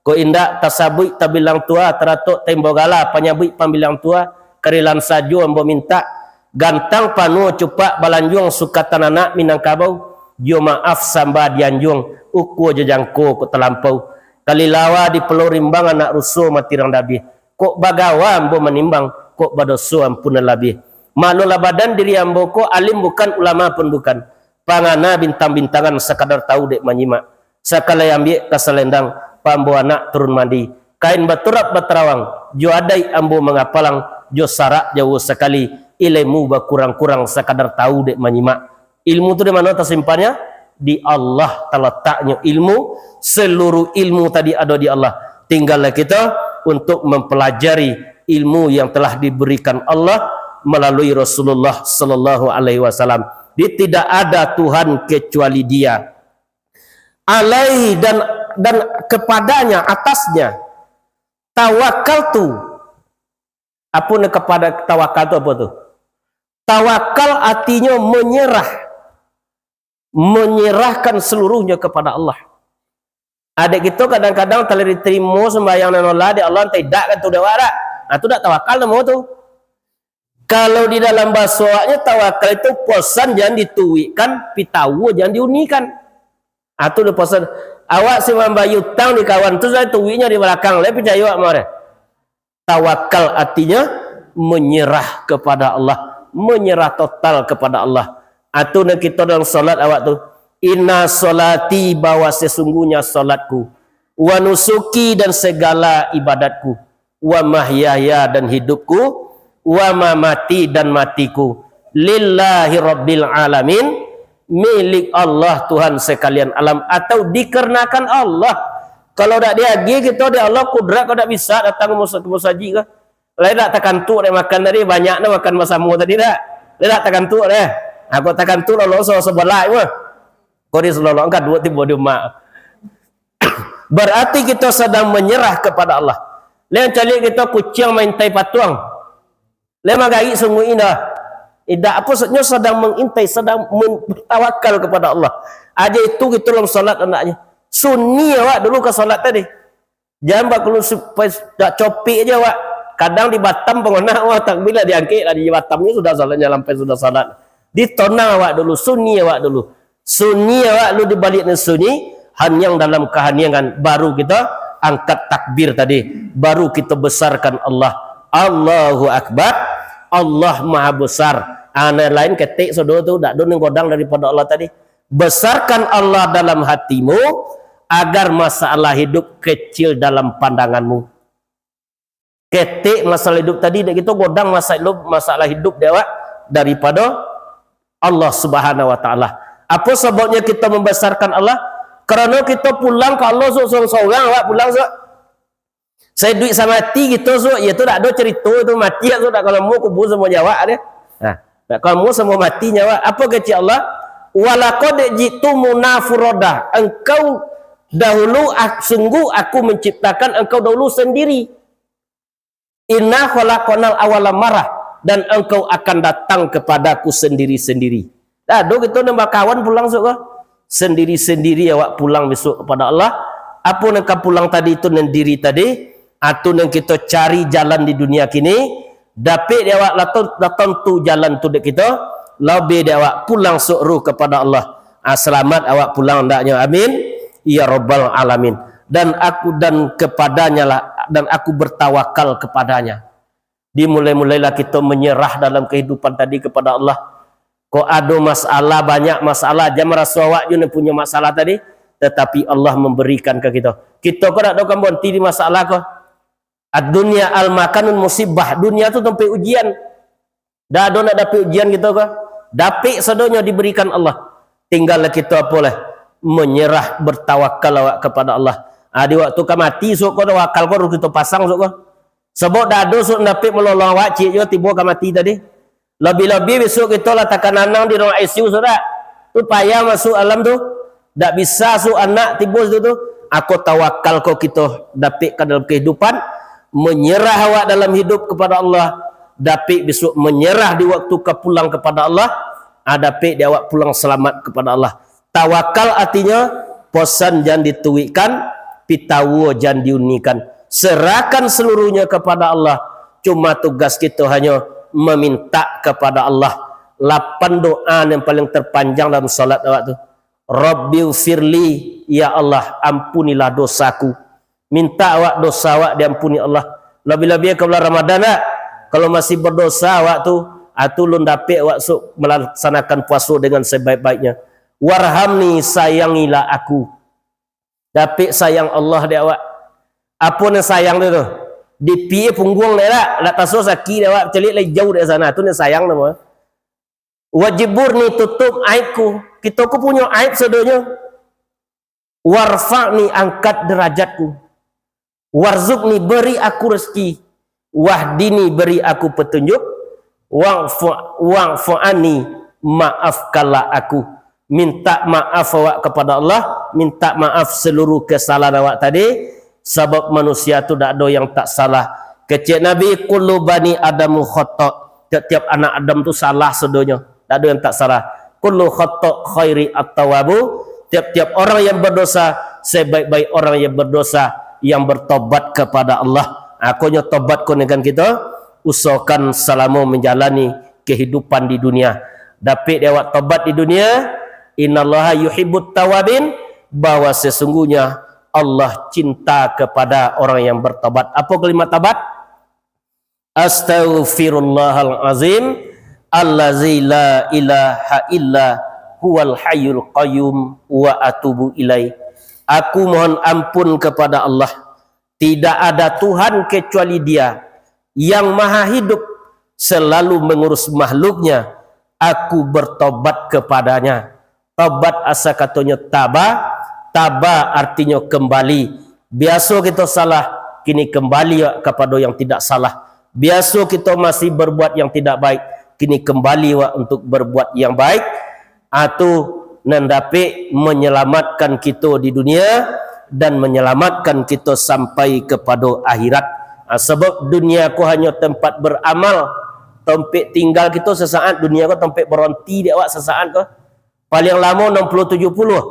Kok indak tasabuik tabilang tua, taratok taimbau gala, panyabuik pambilang tua, karilan sajo ambo mintak. Gantang panuah cupak balanjuang sukatan anak Minangkabau. Jo maaf sambah dianjuang, ukua jo jangko kok talampau. Kalilawa di Pulau Rimbang anak ruso matirang dabih. Kok bagawa ambo manimbang, kok badoso ampun nan labiah. Maklumlah badan diri ambo ko, alim bukan, ulama pun bukan. Pangana bintang-bintangan sakadar tahu dek manyimak. Sakalai ambiak ka salendang, pambo anak turun mandi. Kain baturap batarawang, jo adaik ambo mangapalang, jo sarak jauah sakali, ilmu bakurang-kurang sakadar tahu dek manyimak. Ilmu tu di mano tasimpannyo? Di Allah talataknyo ilmu, seluruh ilmu tadi ado di Allah. Tinggallah kita untuk mempelajari ilmu yang telah diberikan Allah melalui Rasulullah sallallahu alaihi wasallam. Jadi tidak ada Tuhan kecuali Dia. Alaihi, dan, dan kepadanya, atasnya. Tawakaltu. Apa ni kepada tawakal tu apa tu? Tawakal artinyo menyerah. Menyerahkan seluruhnyo kepada Allah. Adek kito kadang-kadang telah diterimo sembahyang nan olah dek Allah, entah idak kan tu dek awak dak? Nah, tu dak tawakal namo tu. Kalau di dalam bahaso awaknyo tawakal itu posan jan dituikkan, pitawo jan diunikan. Ah, tu dah posan. Awak si mambayar utang di kawan tu, sudah tuiknyo di balakang, lai picayo awak mah. Tawakal artinyo menyerah kepada Allah, menyerah total kepada Allah. Atu nan kito dalam solat awak tu, inna solati, bahwa sesungguhnya solatku, wa nusuki, dan segala ibadatku, wa mahyaya, dan hidupku, wa mamati, dan matiku, lillahi rabbil alamin, milik Allah Tuhan sekalian alam, atau dikarenakan Allah. Kalau dak diagiah kito dek Allah kudrat, kau dak bisa datang ke musa-, ke musajik ko. Lai dak takantuk dek makan tadi, banyak nah makan basamo tadi dak? Lai dak takantuk deh. Aku takantuk lalu so sebelah mah. Kau di selolong ka dua tibo di umak. Berarti kita sedang menyerah kepada Allah. Lai caliak kita kuciang maintai patuang. Lai magarik sungguh indah. Indak apa, sedang mengintai, sedang men-, bertawakal kepada Allah. Aja itu kita dalam salat anaknya. Sunyi awak dulu ka salat tadi. Jan bakulun supai dak copik aja awak. Kadang di Batam pangonah, wah, takbir lah diangkek lah, di Batam ni sudah salat, jalan pai sudah salat. Ditonang awak dulu, sunyi awak dulu. Sunyi awak lu di baliak nan sunyi, haniang dalam kahaniangan, baru kita angkat takbir tadi, baru kita besarkan Allah. Allahu Akbar, Allah Maha Besar. Ah, nan lain ketek sado tu, dak ado nan godang daripada Allah tadi. Besarkan Allah dalam hatimu, agar masalah hidup kecil dalam pandanganmu. Ketek masalah hidup tadi, dek kito godang masalah hidup, masalah hidup dek awak daripada Allah Subhanahu wa Taala. Apa sababnya kita membesarkan Allah? Karena kita pulang ke Allah sok sorang-sorang, awak pulang sok. Saya duit samati gitu sok, ya tu dak ada cerita tu, mati sok dak kalau kubur semua nyawa dia. Nah, dak kalau semua mati nyawa. Apa kecek Allah? "Walaqad ji'tumuna furada." Engkau dahulu, ah, sungguh aku menciptakan engkau dahulu sendiri. "Inna khalaqnal awwala marah," dan engkau akan datang kepadaku sendiri-sendiri. Dak ado kito nan bakawan pulang sok ko. Sendiri-sendiri awak pulang besok kepada Allah. Apo nan ka pulang tadi tu nan diri tadi, atu nan kito cari jalan di dunia kini, dapek dek awak lah ton-, lah tontu jalan tu dek kito, labiah dek awak pulang sok ruh kepada Allah. Ah, selamat awak pulang andaknyo. Amin. Ya Rabbal Alamin. Dan aku, dan kepadanya lah, dan aku bertawakal kepadanya. Dimulai-mulailah kito menyerah dalam kehidupan tadi kepada Allah. Kok ado masalah, banyak masalah, jan maraso awak jo nan punyo masalah tadi, tetapi Allah memberikan ka kito. Kito ko dak ado kan bonti di masalah ko. Ad-dunya al-makanun musibah, dunia tu tampek ujian. Dak ado nak dapek ujian kito ko. Dapek sadonyo diberikan Allah. Tinggal kito apo lah? Menyerah, bertawakal awak kepada Allah. Ah, di waktu ka mati, sok ko tawakal ko harus kito pasang, sok ko. Sabab dak ado sok dapek malolong awak, ciek jo tibo ka mati tadi. Labiah-labiah besok kito lah takananang di ruang I C U, sudah. Tu payah masuk alam tu. Dak bisa sok anak tibo situ tu. Ako tawakal ko kito dapek ka dalam kehidupan, menyerah awak dalam hidup kepada Allah, dapek besok menyerah di waktu ka pulang kepada Allah, ah, dapek di awak pulang selamat kepada Allah. Tawakal artinyo, posan jan dituikkan, pitawua jan diunikan. Serahkan seluruhnya kepada Allah. Cuma tugas kito hanyo meminta kepada Allah. Lapan doa yang paling terpanjang dalam salat awak tu. "Rabbighfirli," ya Allah, ampunilah dosaku. Minta awak dosa awak diampuni Allah. Labiah-labiah ka bulan Ramadan, nak. Kalau masih berdosa awak tu, atu lun dapek awak sok melaksanakan puaso dengan sebaik-baiknya. "Warhamni," sayangilah aku. Dapek sayang Allah di awak. Apo nan sayang tu tu? Di pie pungguang dek lah, lah taso sakik dek awak, caliak lai jauh dek sana. Tu nan sayang tu mah. "Wajburni," tutup aibku. Kito ko punyo aib sadonyo. "Warfa'ni," angkat derajatku. "Warzuqni," beri aku rezeki. "Wahdini," beri aku petunjuk. "Wa'fu, wa'fu anni," maafkanlah aku. Minta maaf awak kepada Allah, minta maaf seluruh kesalahan awak tadi, sabab manusia tu dak ado yang tak salah. Kecek Nabi, "Kullu bani Adamu khata." Tiap-tiap anak Adam tu salah sadonyo. Dak ado yang tak salah. "Kullu khata khairi at-tawabu." Tiap-tiap orang yang berdosa, sebaik-baik orang yang berdosa, yang bertobat kepada Allah. Akonyo tobat ko dengan kito, usahakan salamo menjalani kehidupan di dunia. Dapek di awak tobat di dunia, "Innallaha yuhibbut tawabin," bahwa sesungguhnya Allah cinta kepada orang yang bertobat. Apo kalimat tobat? "Astaghfirullahal azim, allazi la ilaha illa huwal hayyul qayyum, wa atubu ilaih." Aku mohon ampun kepada Allah. Tidak ada Tuhan kecuali Dia, yang maha hidup, selalu mengurus makhluknya. Aku bertobat kepada-Nya. Tobat asa katonyo taba, taba artinyo kembali. Biaso kito salah, kini kembali awak kapado yang tidak salah. Biaso kito masih berbuat yang tidak baik, kini kembali awak untuk berbuat yang baik. Atu nan dapek menyelamatkan kito di dunia dan menyelamatkan kito sampai kapado akhirat. Ah, sabab dunia ko hanyo tempat beramal, tampek tinggal kito sesaat, dunia ko tampek baronti di awak sesaat ko. Paling lamo enam puluh tujuh puluh.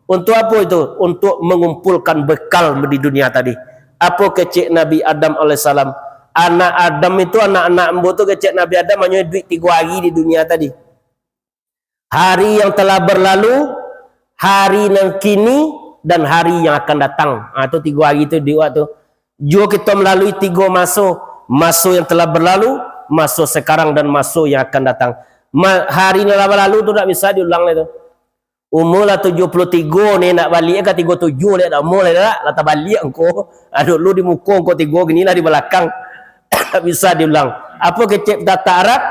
Untuk apo itu? Untuk mengumpulkan bekal di dunia tadi. Apo kecek Nabi Adam alaihissalam? Anak Adam itu, anak-anak ambo tu, kecek Nabi Adam, hanyo iduik tigo hari di dunia tadi. Hari yang telah berlalu, hari nan kini, dan hari yang akan datang. Ha, tu tigo hari tu di waktu. Juo kito malalui tigo maso, maso yang telah berlalu, maso sekarang, dan maso yang akan datang. Ma-, hari nan lah balalu tu ndak bisa diulang lai tu. Umur lah tujuah puluah tigo ni, nak baliak ka tigo tujuah lai, dak umur lai dak, lah tabaliak engko. Ah, dulu di muko engko tigo, kini lah di balakang. Tak bisa diulang. Apo kecek tata Arab?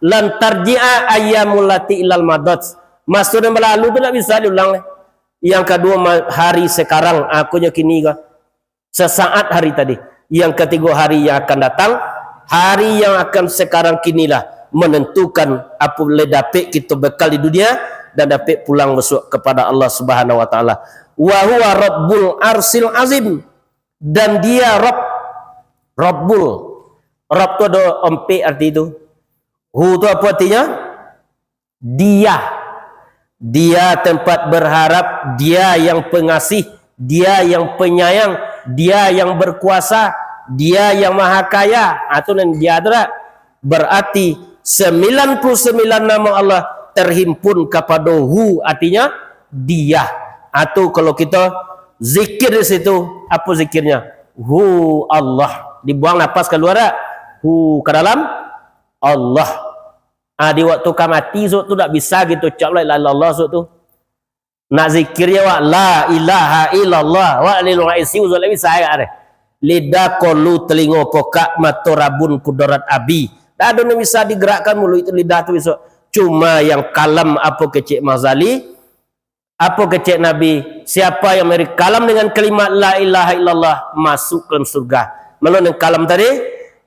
Lan tarji'a ayyamul lati ilal madat. Maso nan balalu tu tak bisa diulang. Yang kaduo ma-, hari sekarang, akonyo kini ka. Sesaat hari tadi. Yang katigo hari yang akan datang, hari yang akan sekarang kinilah menentukan apo lai dapek kito bekal di dunia dan dapek pulang besok kepada Allah Subhanahu wa Taala. Wa huwa Rabbul Arsyil Azim. Dan Dia Rabb. Rabbul. Rabb tu ado ompek arti tu. Hu tu apo artinyo? Dia. Dia tempat berharap, Dia yang pengasih, Dia yang penyayang, Dia yang berkuasa, Dia yang maha kaya. Ah, tu nan Dia tu dak? Berarti sembilan puluh sembilan nama Allah terhimpun kapado Hu, artinyo Dia. Ah, tu kalau kito zikir di situ, apo zikirnyo? Hu Allah. Dibuang napas kalua dak? Hu ka dalam Allah. Ah, di waktu ka mati, suak tu dak bisa gitu ucap la ilaha illallah suak tu. Nak zikir je wak, la ilaha illallah, wak lilung aisiu suak dak bisa agak deh. Lidah kolu, telingo pokak, mato rabun, kudorat abi. Dak ado nan bisa digerakkan muluik tu, lidah tu besok. Cuma yang kalam apo kecek Mazali, Apo kecek Nabi, siapa yang memberi kalam dengan kalimat la ilaha illallah, masuk ke dalam surga. Mano nan kalam tadi?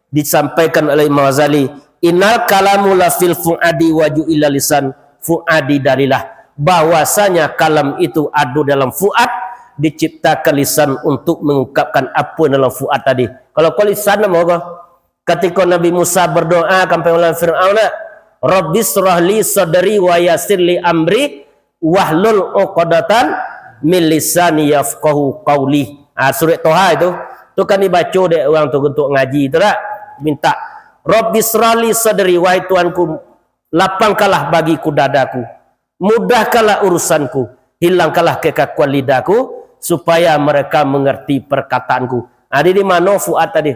Disampaikan oleh Imam Ghazali, "Innal kalamu lafil fuadi wa ju'ila lisan fuadi dalilah." Bahwasanya kalam itu ado dalam fuad, diciptakan lisan untuk mengungkapkan apa yang dalam fuad tadi. Kalau ko lisan, namo ko? Katiko Nabi Musa berdoa ka Firaun, Firaun nak, "Rabbi syrah li sadri wa yassir li amri wahlul uqdatan min lisani yafqahu qauli." Ah, surah Toha itu. Tu kan dibaco dek urang tu untuk ngaji tu dak? Minta, "Rabbi syrah li sadri, wahai Tuhanku, lapangkanlah bagiku dadaku. Mudahkanlah urusanku. Hilangkanlah kekakuan lidahku, supaya mereka mengerti perkataanku." Ah, di, di mano fuad tadi?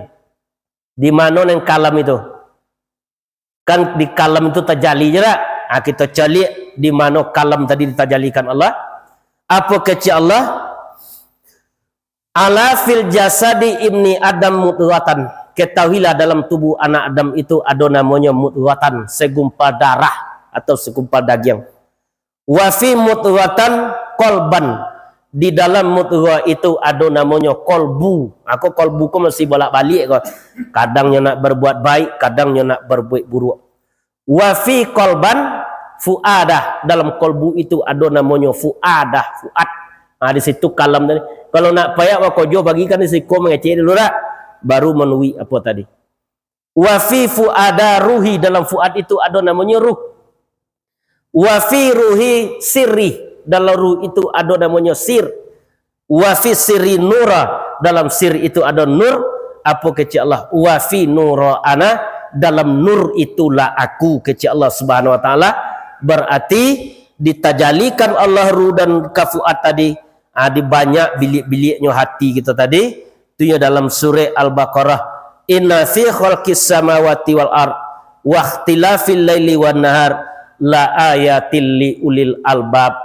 Di mano nan kalam itu? Kan di kalam itu tajali je dak? Ha, kito caliak di mano kalam tadi ditajalikan Allah. Apo kecek Allah? "Ala fil jasadi ibni Adam mudghatan." Ketahuilah, dalam tubuh anak Adam itu ado namonyo mudghatan, segumpal darah atau segumpal dagiang. "Wa fi mudghatan qalban." Di dalam mudghah itu ado namonyo kolbu. Ako kolbu ko masih bolak-baliak ko. Kadang nyo nak berbuat baik, kadang nyo nak berbuat buruk. "Wa fi qalban fuadah." Dalam kolbu itu ado namonyo fuadah, fuad. Ha, di situ kalam tadi. Kalau nak payak bakojo, bagikan di siko mangecek dulu dak? Baru manuik apo tadi. "Wa fi fuada ruhi," dalam fuad itu ado namonyo ruh. "Wa fi ruhi sirri," dalam ruh itu ado namonyo sir. "Wa fi sirri nura," dalam sir itu ado nur. Apo kecek Allah? "Wa fi nura ana," dalam nur itulah aku, kecek Allah Subhanahu wa Taala. Berarti ditajalikan Allah ruh dan ka fuad tadi, ah, di banyak biliak-biliaknyo hati kito tadi. Tu nyo dalam surah Al-Baqarah, "Inna fi khalqis samawati wal ard wa ikhtilafil laili wan nahar la ayatil li ulil albab."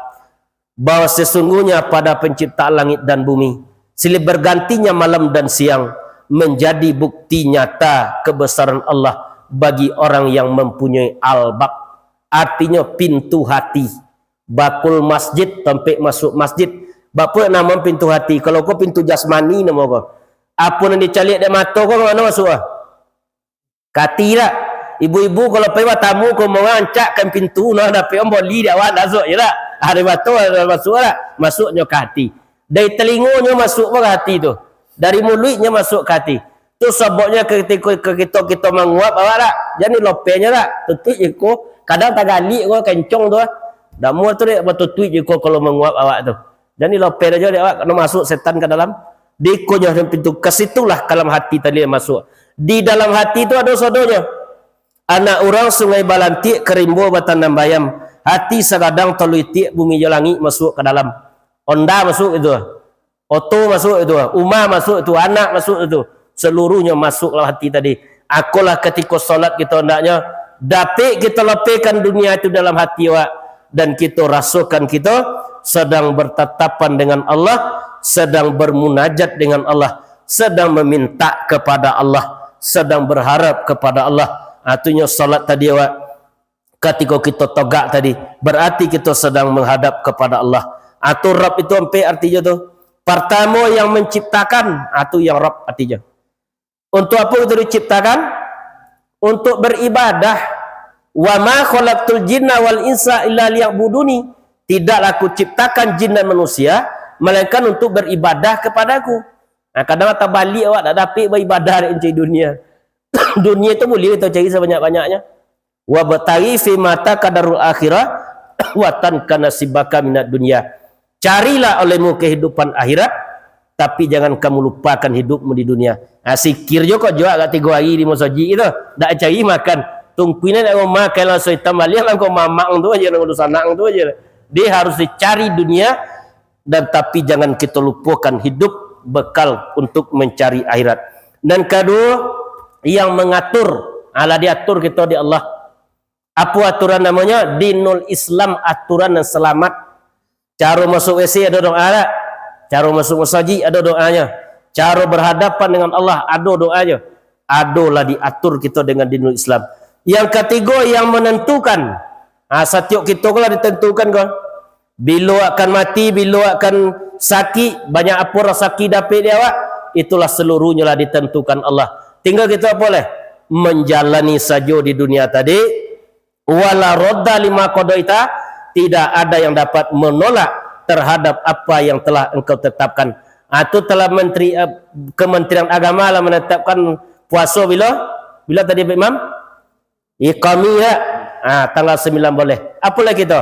Bahwa sesungguhnya pada penciptaan langit dan bumi, silih bergantinya malam dan siang, menjadi bukti nyata kebesaran Allah bagi orang yang mempunyai albab, artinyo pintu hati. Bakul masjid, tampek masuk masjid. Bapo namo pintu hati? Kalau ko pintu jasmani namo ko. Apo nan dicaliak dek mato ko, ka mano masuk ah? Ka ati dak? Ibu-ibu kalau pai batamu ka rumah urang, ancakkan pintu, nah, dapek urang boli dek awak, masuk je dak? Ari mato masuk dak? Masuknyo ka ati. Dari talingonyo masuk ka ati tu. Dari muluiknyo masuk ka ati. Tu sababnyo katiko, ka kito, kito manguap awak dak? Jan dilopehnyo dak? Tutuik je ko. Kadang tagalik ko kencong tu ah. Dak muah tu dek, batutuik je ko kalau manguap awak tu. Jan dilope ajo dek awak, nak masuk setan ka dalam. Di konyo pintu, ka situlah ka dalam hati tadi masuak. Di dalam hati tu ado sadonyo. Anak urang Sungai Balantik, ka rimbo batanam bayam. Hati sagadang taluitiak, bumi jo langik masuak ka dalam. Onda masuak itu. Oto masuak itu. Uma masuak itu. Anak masuak itu. Seluruhnyo masuak dalam hati tadi. Akolah katiko salat kito andaknyo, dapik kito lapehkan dunia itu dalam hati awak, dan kito rasokan kito sadang bertatapan dengan Allah, sadang bermunajat dengan Allah, sadang meminta kepada Allah, sadang berharap kepada Allah. Artinyo salat tadi awak, katiko kito togak tadi, berarti kito sadang menghadap kepada Allah. Atau Rabb itu ampek artinyo tu. Partamo yang menciptakan, atau yang Rabb artinyo. Untuk apo itu diciptakan? Untuk beribadah. "Wa ma khalaqtul jinna wal insa illa liya'buduni." Tidaklah Aku ciptakan jin dan manusia, melainkan untuk beribadah kepada-Ku. Nah, kadang tabaliak awak, tak dapik beribadah, nak cari dunia. Dunia tu buliah kito cari sabanyak-banyaknyo. "Wabtaghi fima ataka darul akhirah, wa tansa nasibaka minad dunya." Carilah olehmu kehidupan akhirat, tapi jangan kamu lupakan hidupmu di dunia. Ha, sikir jo kok juo agak tigo hari di masajik tu. Dak cari makan. Tungkuinan nak makan langsung hitam baliak, langkau mamak tu aja, langkau sanak tu aja. Dia harus dicari dunia, dan tapi jangan kita lupakan hidup bekal untuk mencari akhirat. Dan kedua, yang mengatur, alah diatur kita di Allah. Apa aturan namanya? Dinul Islam, aturan yang selamat. Caro masuk W C ado doa tak? Caro masuk masajik ado doanya. Caro berhadapan dengan Allah ado doanya. Adolah diatur kita dengan dinul Islam. Yang katigo yang menentukan. Ha, satiok kita ko lah ditentukan ko. Bilo akan mati, bilo akan sakik, banyak apo rasaki dapek di awak, itulah seluruhnyo lah ditentukan Allah. Tinggal kita apo leh? Menjalani sajo di dunia tadi, wala radda lima qadaita, tidak ada yang dapat menolak terhadap apa yang telah engkau tetapkan. Atau telah menteri, eh, Kementerian Agama lah menetapkan puaso bilo? Bilo tadi, Pak Imam? Iqamiyah, ah, tanggal sembilan boleh. Apo lagi tu?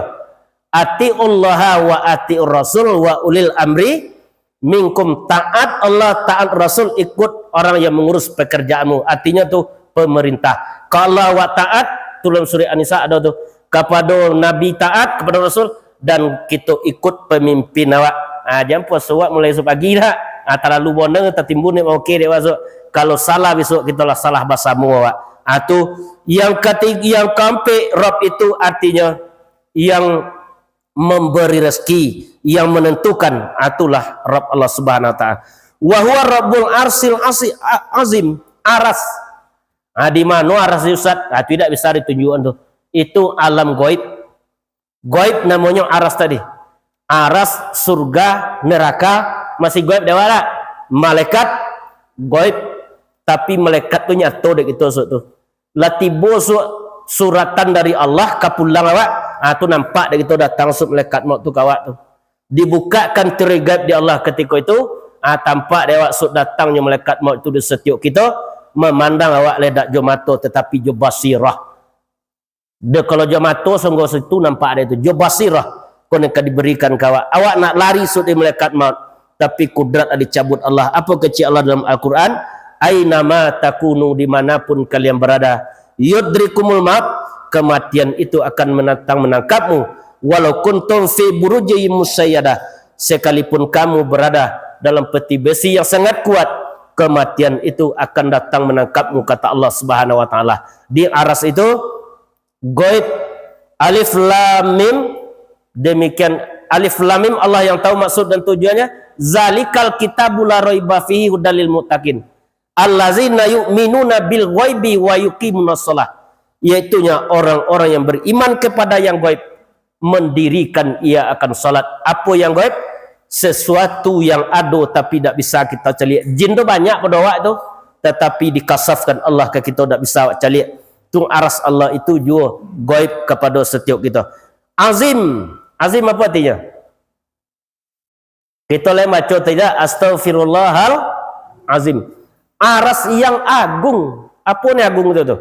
"Atiullaha wa atiur rasul wa ulil amri minkum." Taat Allah, taat Rasul, ikut orang yang mengurus pekerjaanmu. Artinya tu pemerintah. Kalau awak taat, tu dalam surah An-Nisa ada tu. Kepada Nabi taat, kepada Rasul, dan kita ikut pemimpin awak. Ah, jangan puas awak mulai esok pagi dah. Ah, terlalu bonang, tertimbun ni, oke dek masuk. Kalau salah besok, kita lah salah bersama awak. Ah, tu yang ketiga, yang keempat, Rabb itu artinya yang memberi rezeki, yang menentukan, ah, itulah Rabb Allah Subhanahu Wa Taala. Wa huwa Rabbul Arsyil Asi-, A-, Azim, Aras. Ah, di mana Aras, Ustaz? Ah, tidak bisa ditunjukkan tu. Itu alam gaib. Gaib namonyo Aras tadi. Aras, surga, neraka, masih gaib dek awak tak? Malaikat, gaib. Tapi malaikat tu nyato dek kito esok tu. Lah tibo su-, suratan dari Allah ka pulang awak, ah, tu nampak dek kito datang su malaikat maut tu ka awak tu. Dibukakan tirai gaib di Allah katiko itu, ah, tampak dek awak su datangnyo malaikat maut tu di satiok kito, mamandang awak leh dak jo mato, tatapi jo basirah. Dek kalau jo mato, sungguah situ nampak dek itu, jo basirah, ko nan ka diberikan ka awak. Awak nak lari su dari malaikat maut, tapi kudrat lah dicabut Allah. Apo kecek Allah dalam Al-Quran? "Ainama takunu," dimanapun kalian berada, "yudrikumul maut," kematian itu akan menatang menangkapmu. "Walau kuntum fi burujin musyayadah," sekalipun kamu berada dalam peti besi yang sangat kuat, kematian itu akan datang menangkapmu, kata Allah Subhanahu Wa Taala. Di Aras itu, gaib. Alif Lam Mim, demikian. Alif Lam Mim, Allah yang tahu maksud dan tujuannya. "Zalikal kitabu la raiba fihi hudal lil muttaqin, allazina yu'minuna bil ghaibi wa yuqimunas shalah." Yaitunya orang-orang yang beriman kepada yang gaib, mendirikan ia akan salat. Apo yang gaib? Sesuatu yang ado tapi dak bisa kita caliak. Jin tu banyak pado awak tu, tatapi dikasafkan Allah ka kito, dak bisa awak caliak. Tu Aras Allah itu juo gaib kapado satiok kito. Azim. Azim apo artinyo? Kito lai baco tadi, "Astaghfirullahal azim." Aras yang agung. Apo ni agung tu, tu?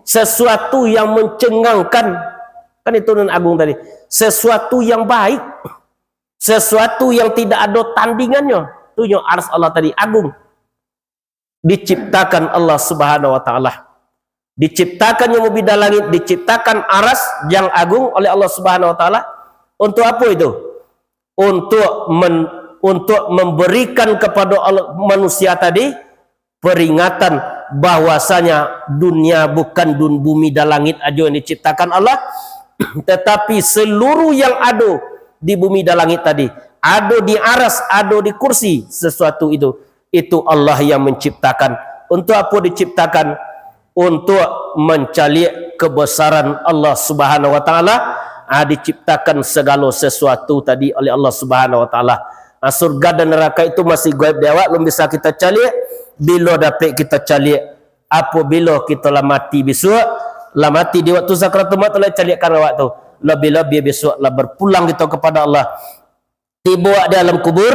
Sesuatu yang mencengangkan. Kan itu nan agung tadi. Sesuatu yang baik. Sesuatu yang tidak ado tandingannyo. Tunyo aras Allah tadi agung. Diciptakan Allah Subhanahu wa Ta'ala. Diciptakannyo bumi dan langit, diciptakan aras yang agung oleh Allah Subhanahu wa Ta'ala. Untuk apa itu? Untuk men-, untuk memberikan kepada Allah, manusia tadi peringatan bahwasanya dunia bukan dun-, bumi dan langit aja yang diciptakan Allah, tetapi seluruh yang ada di bumi dan langit tadi, ada di aras, ada di kursi, sesuatu itu, itu Allah yang menciptakan. Untuk apa diciptakan? Untuk mencaliak kebesaran Allah Subhanahu wa Ta'ala. Ah, diciptakan segala sesuatu tadi oleh Allah Subhanahu wa Ta'ala. Ah, surga dan neraka itu masih gaib di awak, belum bisa kita caliak. Bilo dapek kita caliak? Apabilo kita lah mati bisuak, lah mati di waktu sakaratul maut tu, lah caliakkan awak tu. Lebih-lebih bisuak lah berpulang kita kepada Allah. Tibo di alam kubur,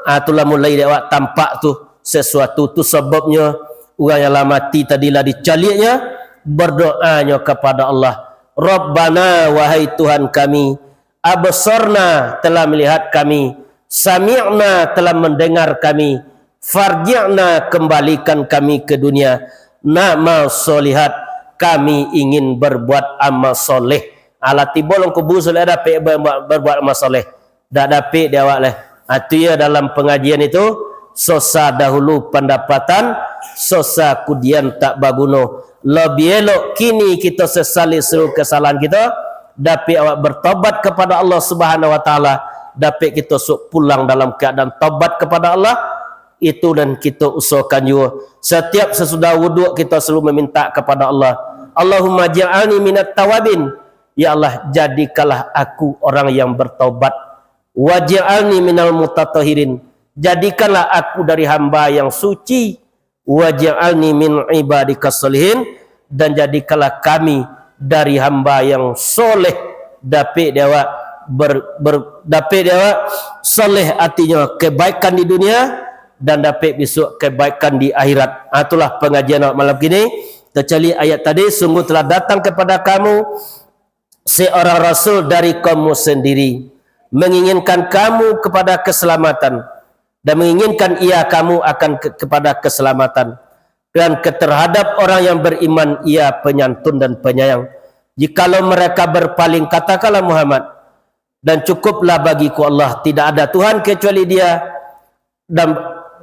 ah, tu lah mulai dek awak tampak tu sesuatu tu. Sababnyo, urang yang lah mati tadi lah dicaliaknyo, berdoanyo kepada Allah, "Rabbana, wahai Tuhan kami, absorna, telah melihat kami, sami'na, telah mendengar kami, farji'na, kembalikan kami ke dunia, na'mal sholihat, kami ingin berbuat amal soleh." Alah tibo lam kubur sudah dapek ber-, ber-, berbuat amal soleh. Dak dapek di awak lah. Atu ya dalam pengajian itu, sosa dahulu pandapatan, sosa kudian tak baguno. Lebih elok kini kita sesali seluruh kesalahan kita, dapek awak bertobat kepada Allah Subhanahu wa Ta'ala, dapek kita sok pulang dalam keadaan tobat kepada Allah. Itu dan kita usahakan juga. Setiap sesudah wuduk kita selalu meminta kepada Allah, "Allahumma ja'alni minat tawabin." Ya Allah, jadikanlah aku orang yang bertobat. "Waj'alni minal mutatahhirin." Jadikanlah aku dari hamba yang suci. "Waj'alni min ibadika sholihin." Dan jadikanlah kami dari hamba yang soleh. Dapek di awak ber-, ber-, dapek di awak soleh, artinyo kebaikan di dunia, dan dapek bisuak kebaikan di akhirat. Ah, itulah pengajian awak malam kini. Tercaliak ayat tadi, "Sungguh telah datang kepada kamu seorang rasul dari kaummu sendiri, menginginkan kamu kepada keselamatan, dan menginginkan ia kamu akan ke-, kepada keselamatan, dan ke-, terhadap orang yang beriman ia penyantun dan penyayang. Jikalau mereka berpaling, katakanlah, Muhammad, dan cukuplah bagiku Allah, tidak ada Tuhan kecuali Dia, dan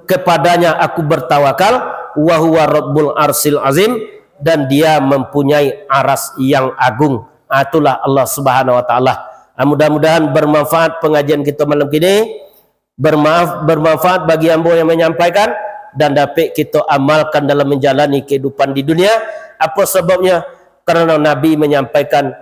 kepada-Nya aku bertawakal, wa huwa rabbul arsyil azim, dan Dia mempunyai aras yang agung." Ah, itulah Allah Subhanahu wa Ta'ala. Ah, mudah-mudahan bermanfaat pengajian kita malam kini. Bermaaf, bermanfaat bagi ambo yang menyampaikan, dan dapek kita amalkan dalam menjalani kehidupan di dunia. Apa sebabnya? Karena Nabi menyampaikan,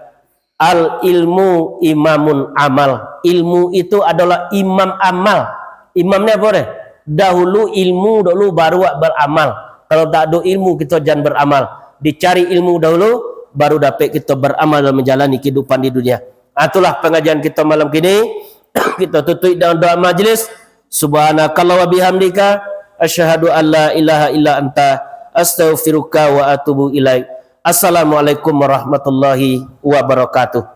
"Al ilmu imamun amal." Ilmu itu adalah imam amal. Imam ni apa deh? Dahulu ilmu dulu, baru awak beramal. Kalau tak ada ilmu, kita jangan beramal. Dicari ilmu dahulu, baru dapek kita beramal dalam menjalani kehidupan di dunia. Ah, itulah pengajian kita malam kini. Kita tutup dengan doa majlis. Subhanakallah wa bihamdika, asyhadu an la ilaha illa anta, astaghfiruka wa atubu ilaik. Assalamualaikum warahmatullahi wabarakatuh.